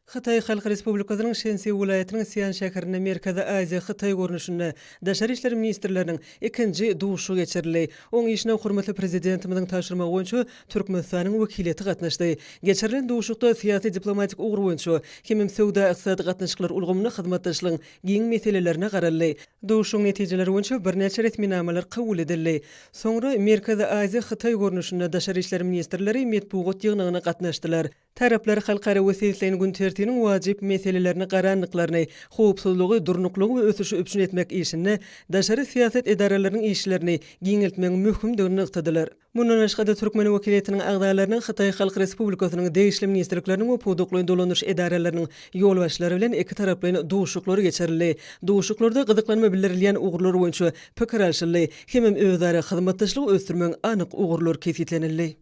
Hytaý Halk Respublikasynyň Şensi welaýatynyň Sian şäherinde Merkezi Aziýa, Hytaý görnüşinde daşary işler ministrleriniň ikinji duşuşygy geçirildi. Oň işine hormatly Prezidentimiziň tabşyrmagy boýunça Türkmenistanyň wekiliýeti gatnaşdy. Geçirilen duşuşykda syýasy-diplomatik ugur boýunça hemem söwda-ykdysady gatnaşyklar ulgamynda hyzmatdaşlygyň giň meselelerine garaldy. Duşuşygyň netijeleri boýunça birnäçe resminamalar kabul edildi. Soňra Merkezi Aziýa, Hytaý görnüşinde daşary işler ministrleri metbugat ýygnagyna gatnaşdylar. Taraplar halkara we sebitleýin gün tertibiniň wajyp meselelerine garandyklaryny, howpsuzlygy, durnuklygy we ösüşi üpjün etmek işinde daşary syýasat edaralarynyň işlerini giňeltmegiň möhümdigini nygtadylar. Mundan başga-da, türkmen wekiliýetiniň agzalarynyň Hytaý Halk Respublikasynyň degişli ministrlikleriniň we pudaklaýyn dolandyryş edaralarynyň ýolbaşçylary bilen ikitaraplaýyn duşuşyklary geçirildi. Duşuşyklarda gyzyklanma bildirilýän ugurlar boýunça pikir alşyldy hemem özara hyzmatdaşlygy ösdürmegiň anyk ugurlary kesgitlenildi.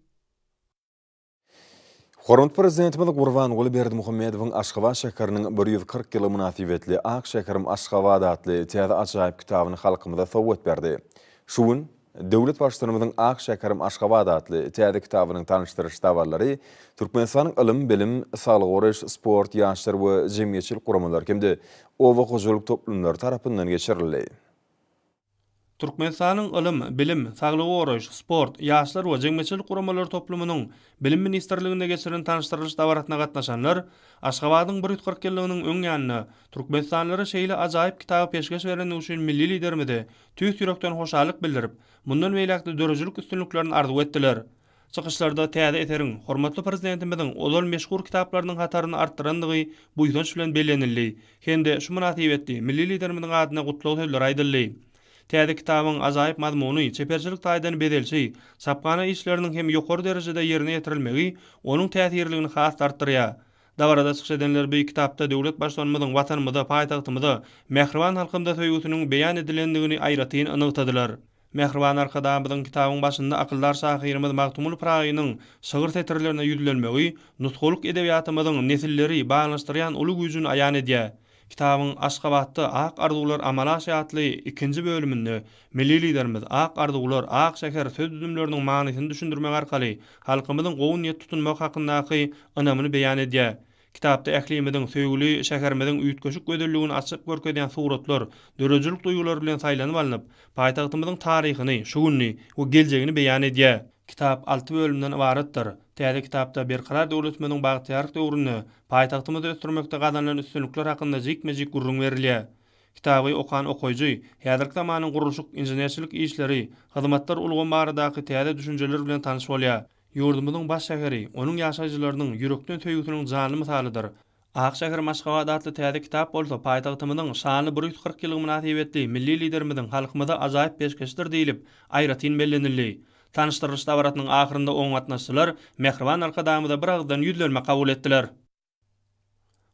Hormatly Prezidentimiz Gurbanguly Berdimuhamedowyň Aşgabat şäheriniň 140 ýyllygy mynasybetli Ak şäherim Aşgabat atly täze ajaýyp kitabyny halkymyza sowgat berdi. Şu gün döwlet Baştutanymyzyň Ak şäherim Aşgabat atly täze kitabynyň tanyşdyryş dabaralary Türkmenistanyň ylym, bilim, saglygy goraýyş, sport, ýaşlar we jemgyýetçilik guramalary hem-de oba hojalyk toplumlary tarapyndan geçirildi. Türkmenistanyň Ylym, bilim, saglygy goraýyş, sport, ýaşlar we jemgyýetçilik guramalary toplumynyň Bilim ministrliginde geçirilen tanyşdyrylyş dabarasyna gatnaşanlar Aşgabadyň 140 ýyllygynyň öň ýanynda türkmenistanlylara şeýle ajaýyp kitaby peşgeş berendigi üçin milli Liderimize tüýs ýürekden hoşallyk bildirip, mundan beýläk-de döredijilik üstünliklerini arzuw etdiler. Çykyşlarda täze eseriň hormatly Prezidentimiziň ozal meşhur kitaplarynyň hataryny artdyrandygy buýsanç bilen bellenildi hem-de şu mynasybetli milli Liderimiziň adyna gutlag sözleri aýdyldy. Täze kitabyň ajaýyp mazmuny, çeperçilik taýdan bezelişi, çaphana işleriniň hem ýokary derejede ýerine ýetirilmegi onuň täsirligini has-da artdyrýar. Dabarada çykyş edenler bu kitapda döwlet Baştutanymyzyň Watanymyza, paýtagtymyza, mähriban halkymyza söýgüsiniň beýan edilendigini aýratyn nygtadylar. Mähriban Arkadagymyzyň kitabyň başynda akyldar şahyrymyz Magtymguly Pyragynyň şygyr setirlerine ýüzlenmegi nusgalyk edebiýatymyzyň nesilleri baglanyşdyrýan uly güýjüni aýan edýär. Kitabyň Aşgabatda ak arzuwlar amala aşýar atly ikinji bölüminde milli Liderimiz ak arzuwlar, ak şäher söz düzümleriniň manysyny düşündirmek arkaly halkymyzyň gowy niýet tutunmagy hakyndaky ynamyny beýan edýär. Kitapda ählimiziň söýgüli şäherimiziň üýtgeşik gözelligini açyp görkezýän suratlar döredijilik duýgulary bilen saýlanyp alnyp, paýtagtymyzyň taryhyny, şu gününi we geljegini beýan edýär. Kitap alty bölümden ybaratdyr. Täze kitapda Berkarar döwletimiziň bagtyýarlyk döwründe paýtagtymyzy ösdürmekde gazanylan üstünlikler hakynda jikme-jik gürrüň berilýär. Kitaby okan okaýjy häzirki zamanyň gurluşyk, inženerçilik işleri, hyzmatlar ulgamy baradaky täze düşünjeler bilen tanyş bolýar. Ýurdumyzyň baş şäheri, onuň ýaşaýjylarynyň ýürekden söýgüsiniň janly mysalydyr. Ak şäherim Aşgabat atly täze kitap bolsa paýtagtymyzyň şanly 140 ýyllygy mynasybetli milli Liderimiziň halkymyza ajaýyp peşgeşidir diýlip, aýratyn bellenildi. Tanyşdyrylyş dabarasynyň ahyrynda oňa gatnaşyjylar mähriban Arkadagymyza biragyzdan ýüzlenme kabul etdiler.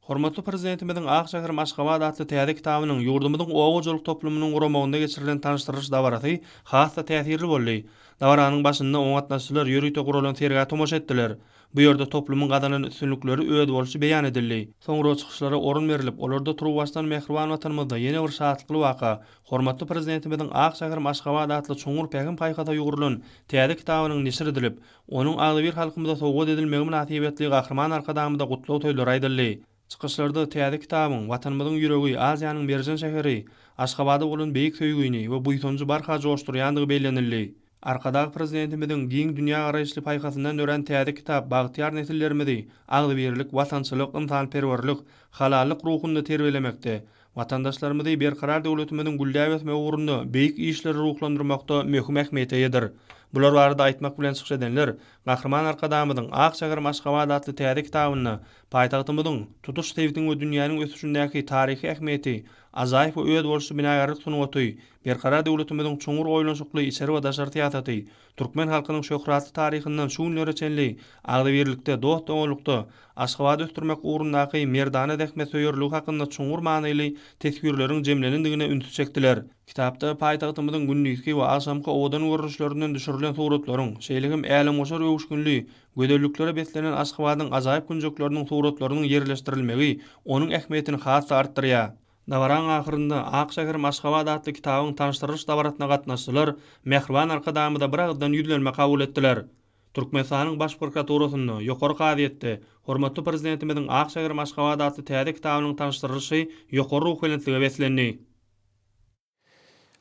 Hormatly Prezidentimiziň Ak şäherim Aşgabat atly täze kitabynyň ýurdumyzyň oba hojalyk toplumynyň guramagynda geçirilen tanyşdyrylyş dabarasy has-da täsirli boldy. Dabaranyň başynda oňa gatnaşyjylar ýörite guralan sergä tomaşa etdiler. Bu ýerde toplumyň gazanan üstünlikleri özboluşly beýan edildi. Soňra çykyşlara orun berlip, olarda turuwbaşdan mähriban Watanymyzda ýene bir şatlykly waka, hormatly Prezidentimiziň Ak şäherim Aşgabat atly çuňňur pähim-paýhasa ýugrulan täze kitabynyň neşir edilip, Onuň agzybir halkymyza sowgat edilmegi mynasybetli Gahryman Arkadagymyza gutlag sözleri aýdyldy. Çykyşlarda täze kitabyň Watanymyzyň ýüregi, Aziýanyň merjen şäheri Aşgabada bolan beýik söýgini we buýsanjy barha joşdurýandygy bellenildi. Arkadag Prezidentimiziň giň dünýägaraýyşly paýhasyndan dörän täze kitap bagtyýar nesillerimizi agzybirlik, watançylyk, ynsanperwerlik, halallyk ruhunda terbiýelemekde, Watandaşlarymyzy Berkarar döwletimiziň gülläp ösmegi ugrunda beýik işleri ruhlandyrmakda möhüm ähmiýete eýedir. Bular barada aýtmak bilen çykyş edenler Gahryman Arkadagymyzyň Ak şäherim Aşgabat atly täze kitabynda paýtagtymyzyň tutuş sebitiň we dünýäniň ösüşindäki taryhy ähmiýeti, ajaýyp we özboluşly binagärlik sungaty, Berkarar döwletimiziň çuňňur oýlanyşykly içeri we daşary syýasaty, Türkmen halkynyň şöhratly taryhyndan şu günlere çenli agzybirlikde, dost-doganlykda Aşgabady ösdürmek ugrundaky merdana zähmetsöýerligi hakynda çuňňur manyly teswirleriň jemlenendigine ünsi çekdiler. Kitapda paýtagtymyzyň gündizki we agşamky owadan görnüşlerinden düşürilen suratlaryň, şeýle hem älemgoşar öwüşginli gözelliklere beslenen Aşgabadyň ajaýyp künjekleriniň suratlarynyň ýerleşdirilmegi onuň ähmiýetini has-da artdyrýar. Dabaraň ahyrynda Ak şäherim Aşgabat atly kitabyň tanyşdyrylyş dabarasyna gatnaşyjylar mähriban Arkadagymyza biragyzdan ýüzlenme kabul etdiler. Türkmenistanyň Baş prokuraturasynda, Ýokary kazyýetde hormatly Prezidentimiziň Ak şäherim Aşgabat atly täze kitabynyň tanyşdyrylyşy ýokary ruhubelentlige beslendi.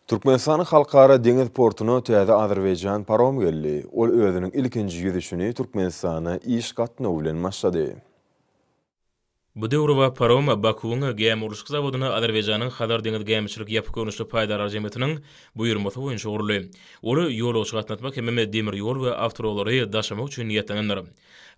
Türkmenistanyň Halkara deňiz portuna täze azerbaýjan paromy geldi. Ol özüniň ilkinji ýüzüşini Türkmenistana iş gatnawy bilen başlady. Bu döwrebap parom Bakuwyň gämigurluşyk zawodynda Azerbaýjanyň Hazar deňiz gämiçilik ýapyk görnüşli paýdarlar jemgyýetiniň buýurmasy boýunça guruldy. Ol ýolagçy gatnatmak hemem demir ýol we awtoulaglary daşamak üçin niýetlenendir.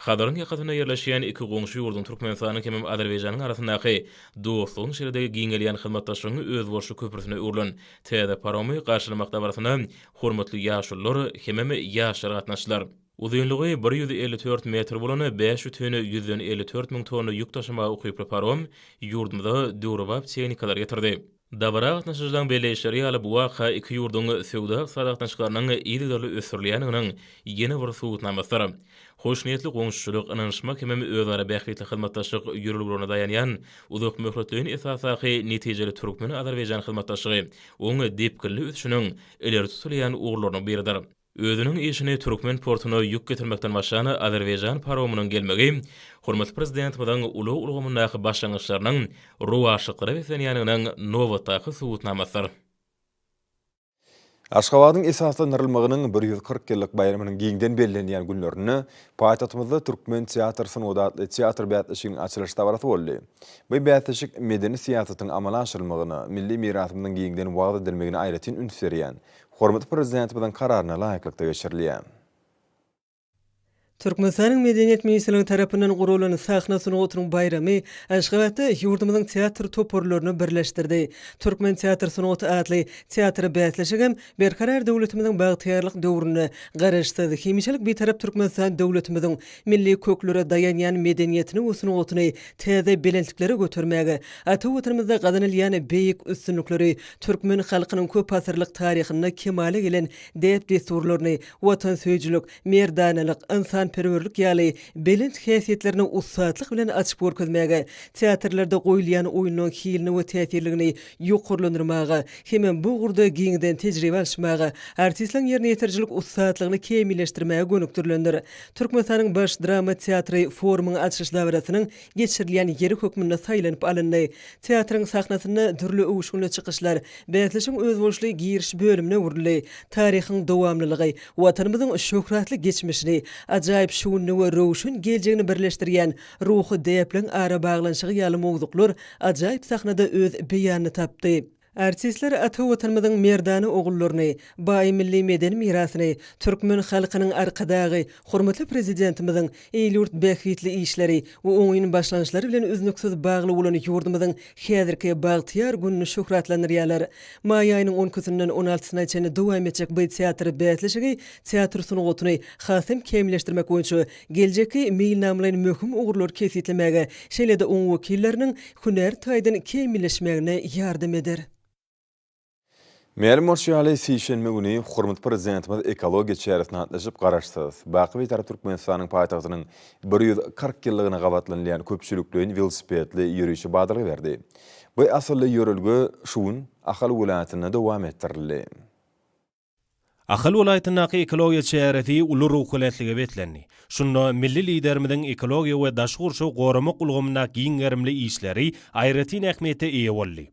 Hazaryň ýakasynda ýerleşýän iki goňşy ýurduň Türkmenistanyň hemem Azerbaýjanyň arasyndaky dostlugyň şeýle-de giňelýän hyzmatdaşlygyň özboluşly köprüsine öwrülen täze paromy garşylamak dabarasyna hormatly ýaşulular hemem ýaşlar gatnaşdylar. Uzynlygy 154 metr bolan 5,54 müň tonna ýük daşamaga ukyply parom ýurdumyza döwrebap tehnikalary getirdi. Dabara gatnaşyjylaryň belleýişleri ýaly, bu waka iki ýurduň söwda-ykdysady gatnaşyklarynyň yzygiderli ösdürilýändiginiň ýene bir subutnamasydyr. Hoşniýetli goňşuçylyk, ynanyşmak hemem özara bähbitli hyzmatdaşlyk ýörelgelerine daýanýan uzakmöhletleýin esasdaky netijeli türkmen-azerbaýjan hyzmatdaşlygy oň depginli ösüşiniň ileri tutulýan ugurlarynyň biridir. Özüniň işini türkmen portuna ýük getirmekden başlan azerbaýjan paromynyň gelmegi hormatly Prezidentimiziň ulag ulgamyndaky başlangyçlarynyň rowaçlyklara beslenýändiginiň nobatdaky subutnamasydyr. Aşgabadyň esaslandyrylmagynyň 140 ýyllyk baýramynyň giňden bellenýän günlerinde paýtagtymyzda Türkmen teatr sungaty atly teatr bäsleşiginiň açylyş dabarasy boldy. Bu bäsleşik medeni syýasatyň amala aşyrylmagyna, milli mirasymyzyň giňden wagyz edilmegine aýratyn üns berýän Hormatly Prezidentimiziň Kararyna laýyklykda geçirilýär. Türkmenistanyň Medeniýet ministrligi tarapyndan guralan sahna sungatynyň baýramy Aşgabatda ýurdumyzyň teatr toparlaryny birleşdirdi. Türkmen teatr sungaty atly teatr bäsleşigem Berkarar döwletimiziň bagtyýarlyk döwründe Garaşsyz, hemişelik Bitarap Türkmenistan döwletimiziň milli köklere daýanýan medeniýetini we sungatyny täze belentliklere götermäge, ata Watanymyzda gazanylýan beýik üstünlikleri, türkmen halkynyň köpasyrlyk taryhynda kemala gelen däp-dessurlaryny, watansöýüjilik, merdanalyk, ynsanperwerlik ýaly belent häsiýetlerini ussatlyk bilen açyp görkezmäge, teatrlarda goýulýan oýunlaryň hilini we täsirligini ýokarlandyrmaga hemem bu ugurda giňden tejribe alyşmaga, artistleriň ýerine ýetirijilik ussatlygyny kämilleşdirmäge gönükdirilendir. Türkmenistanyň Baş drama teatry forumyň açylyş dabarasynyň geçirilýän ýeri hökmünde saýlanyp alyndy. Teatryň sahnasynda dürli öwüşginli çykyşlar bäsleşigiň özboluşly giriş bölümine öwrüldi. Taryhyň dowamlylygy, Watanymyzyň şöhratly geçmişini, ajaýyp. ajaýyp şu gününi we röwşen geljegini birleşdirýän ruhy däpleriň arabaglanyşygy ýaly mowzuklar ajaýyp sahnada öz beýanyny tapdy. Artistler ata Watanymyzyň merdana ogullaryny, baý milli medeni mirasyny, türkmen halkynyň Arkadagy, hormatly Prezidentimiziň il-ýurt bähbitli işleri we oňyn başlangyçlary bilen üznüksiz bagly bolan ýurdumyzyň häzirki bagtyýar gününi şöhratlandyrýarlar. Maý aýynyň on ikisinden on altysyna çenli dowam etjek bu teatr bäsleşigi teatr sungatyny has hem kämilleşdirmek boýunça geljekki meýilnamalaýyn möhüm ugurlary kesgitlemäge, şeýle-de oň wekilleriniň hünär taýdan kämilleşmegine ýardam eder. Mälim bolşy ýaly, sişenbe güni hormatly Prezidentimiz ekologiýa çäresine gatnaşyp, Garaşsyz, baky Bitarap Türkmenistanyň paýtagtynyň 140 ýyllygyna gabatlanylýan köpçülikleýin welosipedli ýörişe badalga berdi. Bu asylly ýörelge şu gün Ahal welaýatynda dowam etdirildi. Ahal welaýatyndaky ekologiýa çäresi uly ruhubelentlige beslendi. Şunda milli Liderimiziň ekologiýa we daşky gurşawy goramak ulgamyndaky giň gerimli işleri aýratyn ähmiýete eýe boldy.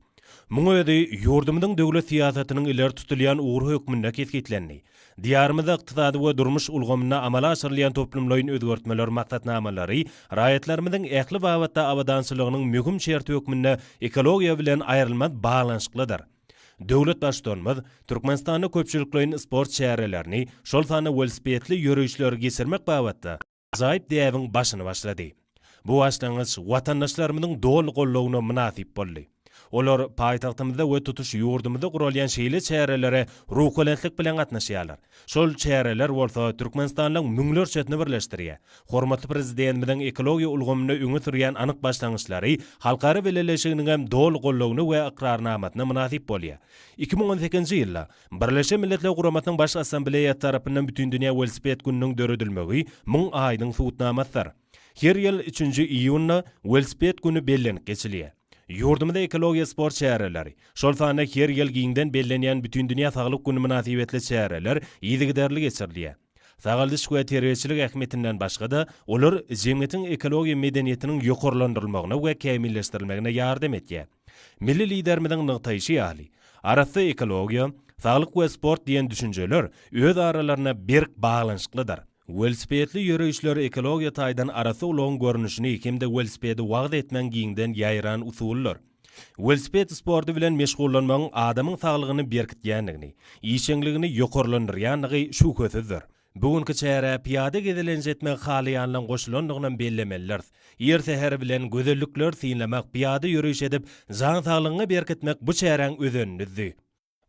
Muň özi ýurdumyzyň döwlet syýasatynyň ileri tutulýan ugry hökmünde kesgitlendi. Diýarymyzda ykdysady we durmuş ulgamynda amala aşyrylýan toplumlaýyn özgertmeler maksatnamalary raýatlarymyzyň ähli babatda abadançylygynyň möhüm şerti hökmünde ekologiýa bilen aýrylmaz baglanyşyklydyr. Döwlet Baştutanymyz Türkmenistanda köpçülikleýin sport çärelerini, şol sanda welosipedli ýörişleri geçirmek babatda ajaýyp däbiň başyny başlady. Bu başlangyç watandaşlarymyzyň doly goldawyna mynasyp boldy. Olar paýtagtymyzda we tutuş ýurdumyzda guralýan şeýle çärelere ruhubelentlik bilen gatnaşýarlar. Şol çäreler bolsa türkmenistanlylaryň müňlerçesini birleşdirýär. Hormatly Prezidentimiziň ekologiýa ulgamynda öňe sürýän anyk başlangyçlary halkara bileleşiginiňem doly goldawyna we ykrarnamasyna mynasyp bolýar. 2018-nji ýylda Birleşen Milletler Guramasynyň Baş Assambleýasy tarapyndan Bütindünýä welosiped gününiň döredilmegi muň aýdyň subutnamasydyr. Her ýyl üçünji iýunda Welosiped güni bellenip geçilýär. Ýurdumyzda ekologiýa sport çäreleri, şol sanda her ýyl giňden bellenýän Bütindünýä saglyk güni mynasybetli çäreler yzygiderli geçirilýär. Sagaldyş we terbiýeçilik ähmiýetinden başga-da, olar jemgyýetiň ekologiýa medeniýetiniň ýokarlandyrylmagyna we kämilleşdirilmegine ýardam edýär. Milli Liderimiziň nygtaýşy ýaly, arassa ekologiýa, saglyk we sport diýen düşünjeler öz aralarynda berk baglanyşyklydyr. Welosipedli ýörişler ekologiýa taýdan arassa ulagyň görnüşini hem-de welosipedi wagyz etmegiň giňden ýaýran usulydyr. Welosiped sporty bilen meşgullanmagyň adamyň saglygyny berkitýändigini, işjeňligini ýokarlandyrýandygy şübhesizdir. Bu günki çärä pyýada gezelenç etmegi halaýanlaryň goşulandygynam bellemelidiris. Ir säher bilen gözellikleri synlamak, pyýada ýöriş edip, jan saglygyňy berkitmek bu çäräň özenini düzdi.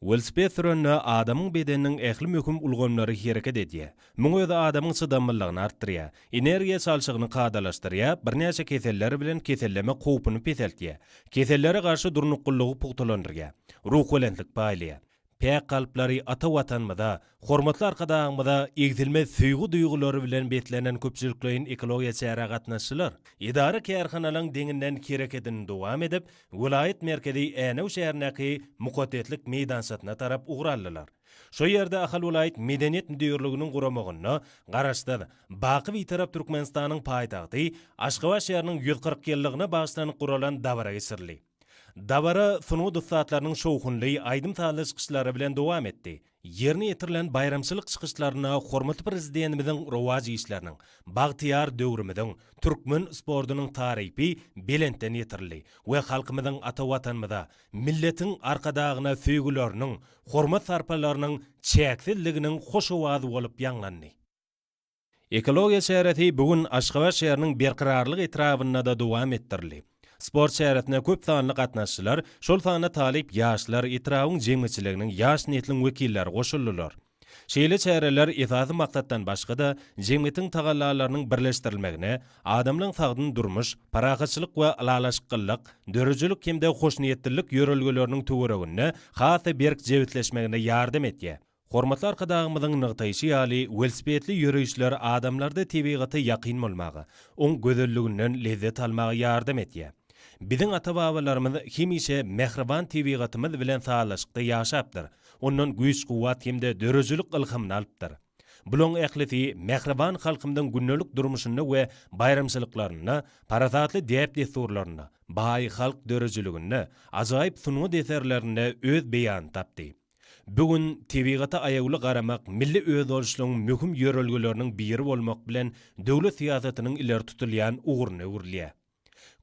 Welosiped sürende adamyň bedeniniň ähli möhüm ulgamlary hereket edýär. Muň özi adamyň çydamlylygyny artdyrýar, energiýa çalşygyny kadalaşdyrýar, birnäçe keseller bilen kesellemek howpuny peseltýär, kesellere garşy durnuklylygy pugtalandyrýar, ruhubelentlik paýlaýar. Päk kalplary ata Watanymyza, hormatly Arkadagymyza egsilmez söýgi duýgulary bilen beslenen köpçülikleýin ekologiýa çärä gatnaşyjylar edara-kärhanalaryň deňinden herekedini dowam edip, Welaýat merkezi Änew şäherindäki Mukaddeslik meýdançasyna tarap ugur aldylar. Şo ýerde Ahal welaýat Medeniýet müdirliginiň guramagynda Garaşsyz, baky Bitarap Türkmenistanyň paýtagty Aşgabat şäheriniň 140 ýyllygyna bagyşlanyp guralan dabara geçirildi. Dabara sungat ussatlarynyň şowhunly aýdym-sazly çykyşlary bilen dowam etdi. Ýerine ýetirilen baýramçylyk çykyşlarynda hormatly Prezidentimiziň rowaç işleriniň, bagtyýar döwrümiziň, türkmen sportunyň tarypy belentden ýetirildi we halkymyzyň ata Watanymyza, milletiň Arkadagyna söýgüleriniň, hormat-sarpalarynyň çäksizliginiň hoş owazy bolup ýaňlandy. Ekologiýa çäresi bu gün Aşgabat şäheriniň Berkararlyk etrabynda-da dowam etdirildi. Sport çäresine köp sanly gatnaşyjylar, şol sanda talyp ýaşlar, etrabyň jemgyýetçiliginiň, ýaş nesliň wekilleri goşuldylar. Şeýle çäreler esasy maksatdan başga-da, jemgyýetiň tagallalarynyň birleşdirilmegine, adamlaryň sagdyn durmuş, parahatçylyk we ylalaşyklylyk, döredijilik hem-de hoşniýetlilik ýörelgeleriniň töwereginde has-da berk jebisleşmegine ýardam edýär. Hormatly Arkadagymyzyň nygtaýşy ýaly, welosipedli ýörişler adamlarda tebigata ýakyn bolmaga, oň gözelliginden lezzet almaga ýardam edýär. Biziň ata-babalarymyz hemişe mähriban tebigatymyz bilen sazlaşykda ýaşapdyr, ondan güýç-kuwwat hem-de döredijilik ylhamyny alypdyr. Bulaň ählisi mähriban halkymyzyň gündelik durmuşynda we baýramçylyklarynda, parasatly däp-dessurlarynda, baý halk döredijiliginde, ajaýyp sungat eserlerinde öz beýanyny tapdy. Bu gün tebigata aýawly garamak milli özboluşlygyň möhüm ýörelgeleriniň biri bolmak bilen, döwlet syýasatynyň ileri tutulýan ugruna öwrülýär.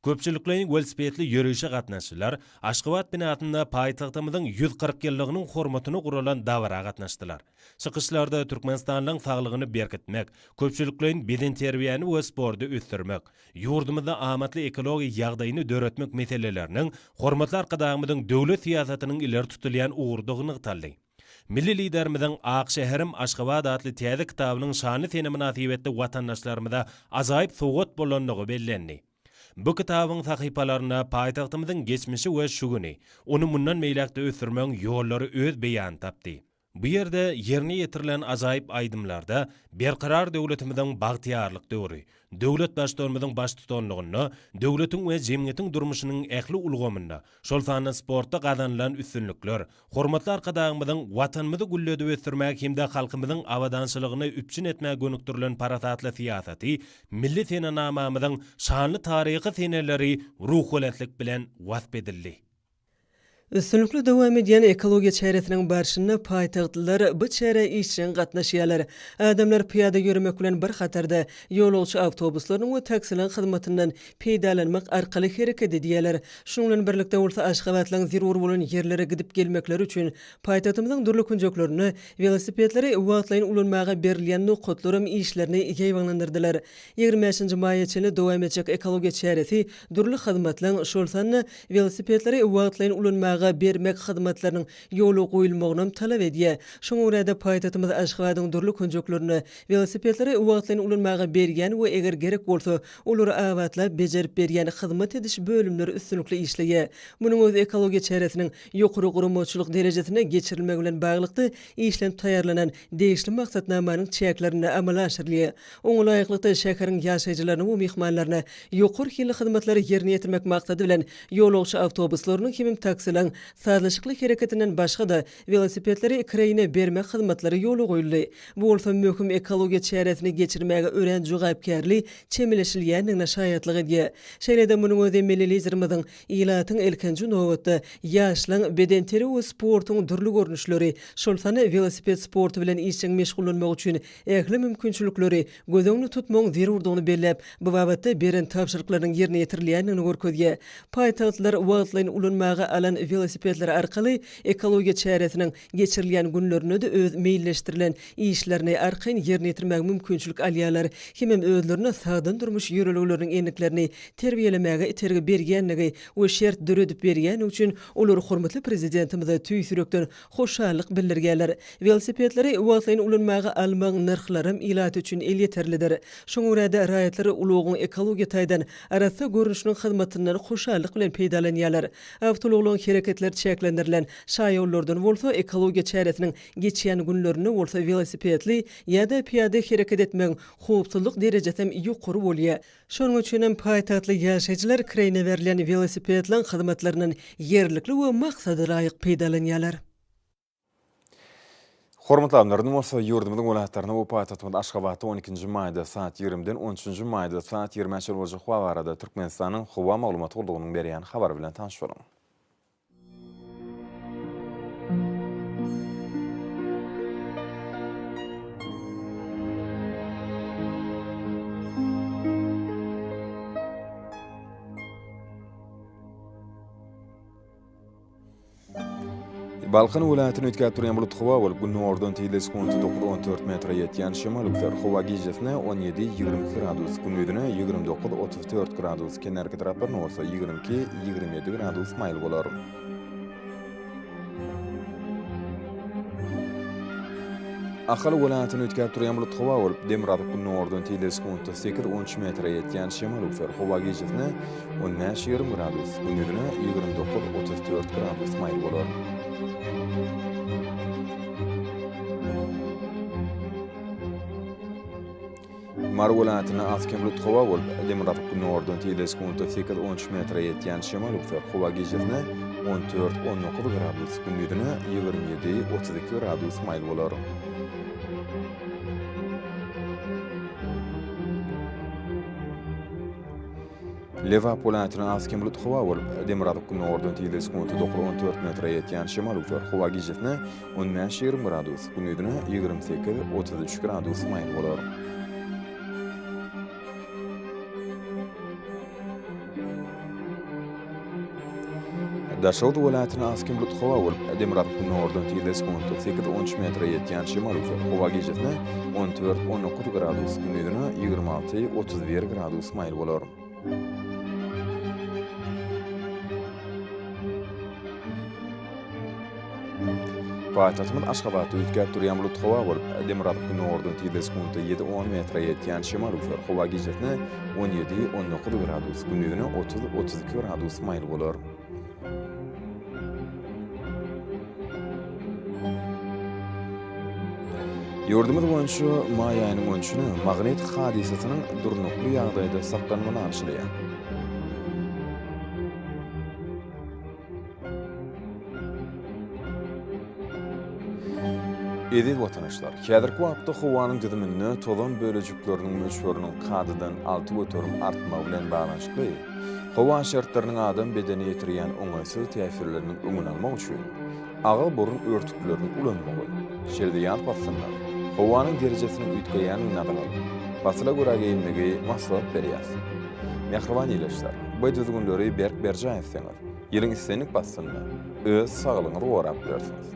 Köpçülikleýin welosipedli ýörişe gatnaşyjylar Aşgabat binasynda paýtagtymyzyň 140 ýyllygynyň hormatyna guralan dabara gatnaşdylar. Çykyşlarda türkmenistanlylaryň saglygyny berkitmek, köpçülikleýin bedenterbiýäni we sporty ösdürmek, ýurdumyzda amatly ekologiýa ýagdaýyny döretmek meseleleriniň hormatly Arkadagymyzyň döwlet syýasatynyň ileri tutulýan ugrudygy nygtaldy. Milli Liderimiziň Ak şäherim Aşgabat atly täze kitabynyň şanly sene mynasybetli watandaşlarymyza ajaýyp sowgat bolandygy bellendi. Bu kitabyň sahypalarynda paýtagtymyzyň geçmişi we şu güni, ony mundan beýläk-de ösdürmegiň ýollary öz beýanyny tapdy. Bu ýerde ýerine ýetirilen ajaýyp aýdymlarda Berkarar döwletimiziň bagtyýarlyk döwri, döwlet Baştutanymyzyň baştutanlygynda döwletiň we jemgyýetiň durmuşynyň ähli ulgamynda, şol sanda sportda gazanylan üstünlikler, hormatly Arkadagymyzyň Watanymyzy gülledip ösdürmäge hem-de halkymyzyň abadançylygyny üpjün etmäge gönükdirilen parasatly syýasaty, milli senenamamyzyň şanly taryhy seneleri ruhubelentlik bilen wasp edildi. Üstünlikli dowam edýän ekologiýa çäresiniň barşynda paýtagtlylar bu çärä işjeň gatnaşýarlar. Adamlar pyýada ýöremek bilen bir hatarda, ýolagçy awtobuslarynyň we taksileriň hyzmatyndan peýdalanmak arkaly hereket edýärler. Şunuň bilen birlikde bolsa aşgabatlylaryň zerur bolan ýerlere gidip gelmekleri üçin paýtagtymyzyň dürli künjeklerinde welosipedleri wagtlaýyn ulanmaga berilýän nokatlaram işlerini ýaýbaňlandyrdylar. 25-nji maýa çenli dowam etjek ekologiýa çäresi dürli hyzmatlaryň, şol sanda welosipedleri wagtlaýyn ulanmaga bermek hyzmatlarynyň ýola goýulmagynam talap edýär. Şoňa görä-de, paýtagtymyz Aşgabadyň dürli künjeklerinde welosipedleri wagtlaýyn ulanmaga berýän we eger gerek bolsa, olary abatlap, bejerip berýän hyzmat ediş bölümleri üstünlikli işleýär. Munuň özi ekologiýa çäresiniň ýokary guramaçylyk derejesinde geçirilmegi bilen baglylykda işlenip taýýarlanan degişli maksatnamanyň çäklerinde amala aşyrylýar. Oňa laýyklykda, şäheriň ýaşaýjylaryna we myhmanlaryna ýokary hilli hyzmatlary ýerine ýetirmek maksady bilen, ýolagçy awtobuslarynyň hemem taksilaryň sazlaşykly hereketinden başga-da, welosipedleri kireýine bermek hyzmatlary ýola goýuldy. Bu bolsa möhüm ekologiýa çäresini geçirmäge örän jogapkärli çemeleşilýändigine şaýatlyk edýär. Şeýle-de munuň özi milli Liderimiziň ilatyň, ilkinji nobatda, ýaşlaryň bedenterbiýe we sportuň dürli görnüşleri, şol sanda welosiped sporty bilen işjeň meşgullanmagy üçin ähli mümkinçilikleri göz öňünde tutmagyň zerurdygyny belläp, bu babatda beren tabşyryklarynyň ýerine ýetirilýändigini görkezýär. Paýtagtlylar wagtlaýyn ulanmaga alan welosipedleri arkaly ekologiýa çäresiniň geçirilýän günlerinde-de öz meýilleşdirilen işlerini arkaýyn ýerine ýetirmäge mümkinçilik alýarlar hemem özlerine sagdyn durmuş ýörelgeleriniň endiklerini terbiýelemäge itergi berýändigi we şert döredip berýändigi üçin olar hormatly Prezidentimize tüýs ýürekden hoşallyk bildirýärler. Welosipedleri wagtlaýyn ulanmaga almagyň nyrhlaram ilat üçin elýeterlidir. Şoňa görä-de, raýatlar ulagyň ekologiýa taýdan arassa görnüşiniň hyzmatyndan hoşallyk bilen peýdalanýarlar. Awtoulaglaryň hereketleri çäklendirilen şaýollardan bolsa, ekologiýa çäresiniň geçýän günlerinde bolsa welosipedli ýa-da pyýada hereket etmegiň howpsuzlyk derejesem ýokary bolýar. Şonuň üçin hem paýtagtly ýaşaýjylar kireýine berilýän welosipedleň hyzmatlaryndan ýerlikli we maksada laýyk peýdalanýarlar. Hormatly alymlar, indi bolsa ýurdumyzyň welaýatlarynda we paýtagtymyz Aşgabatda on ikinji maýda saat ýigrimiden on üçünji maýda saat ýigrimä çenli boljak howa barada Türkmenistanyň Howa maglumat gullugynyň berýän habary bilen tanyş boluň. Balkan welaýatyny üýtgäp durýan bulut howa bolup, günordan tizligi sekundy 9-14 metre ýetýän şemal üflär. Howa gijesine 17-22 gradus, gündizine 29-34 gradus, kenarki taraplarynda bolsa 22-27 gradus maýyl bolar. Ahal welaýatyny üýtgäp durýan bulut howa bolup, demirgazyk-gündogardan tizligi sekuntda 8-13 metre ýetýän şemal öwser. Howa gijesine 15-20 gradus, gündizine 29-34 gradus maýyl bolar. Mary welaýatynda az-kem bulut howa bolup, demirgazyk-gündogardan tizligi sekuntda 8-13 metre ýetýän şemal öwser. Howa gijesine 14-19 gradus, gündizine 27-32 gradus maýyl bolar. Lebap welaýatynda az-kem bulutly howa bolup, demirgazyk-gündogardan tizligi sekuntda 9-14 metre ýetýän şemal öwser. Howa gijesine on bäş-ýigrimi gradus, gündizine 28-33 gradus maýyl bolar. Daşoguz welaýatynda az-kem bulutly howa bolup, demirgazyk-gündogardan tizligi sekuntda sekiz-on üç metre ýetýän şemal öwser. Howa gijesine 14-19 gradus, gündizine 26-31 gradus maýyl bolar. Paýtagtymyz Aşgabatda üýtgäp durýan bulutly howa bolup, demirgazyk-gündogardan tizligi sekuntda ýedi-on metre ýetýän şemal öwser. Howa gijesine 17-19 gradus, gündizine 30-32 gradus maýyl bolar. Ýurdumyz boýunça maý aýynyň on üçüne magnit hadysasynyň durnukly ýagdaýda saklanmagy garaşylýar. Eziz watandaşlar, häzirki wagtda howanyň düzüminde tozan bölejikleriniň möçberiniň kadadan 6% artmagy bilen baglanyşykly, howa şertleriniň adam bedenine ýetirýän oňaýsyz täsirleriniň öňüni almak üçin agyz-burun örtüklerini ulanmagy, şeýle-de ýaz paslynda howanyň derejesiniň üýtgeýändigini nazara alyp, pasyla görä geýinmegi maslahat berýäris. Mähriban ildeşler, bu düzgünleri berk berjaý etseňiz, ýylyň islendik paslynda öz saglygyňyzy gorap bilersiňiz.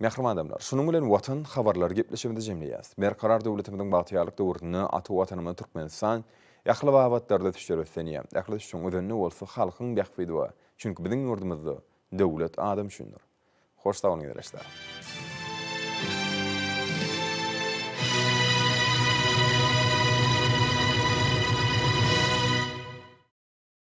Mähriban adamlar, şunuň bilen Watan habarlary gepleşigimizi jemleýäris. Berkarar döwletimiziň bagtyýarlyk döwründe ata Watanymyz Türkmenistan ähli babatlarda ösüşlere beslenýär. Ähli ösüşiň özeninde bolsa halkyň bähbidi bar. Çünki biziň ýurdumyzda döwlet adam üçindir. Hoş sag boluň ildeşler.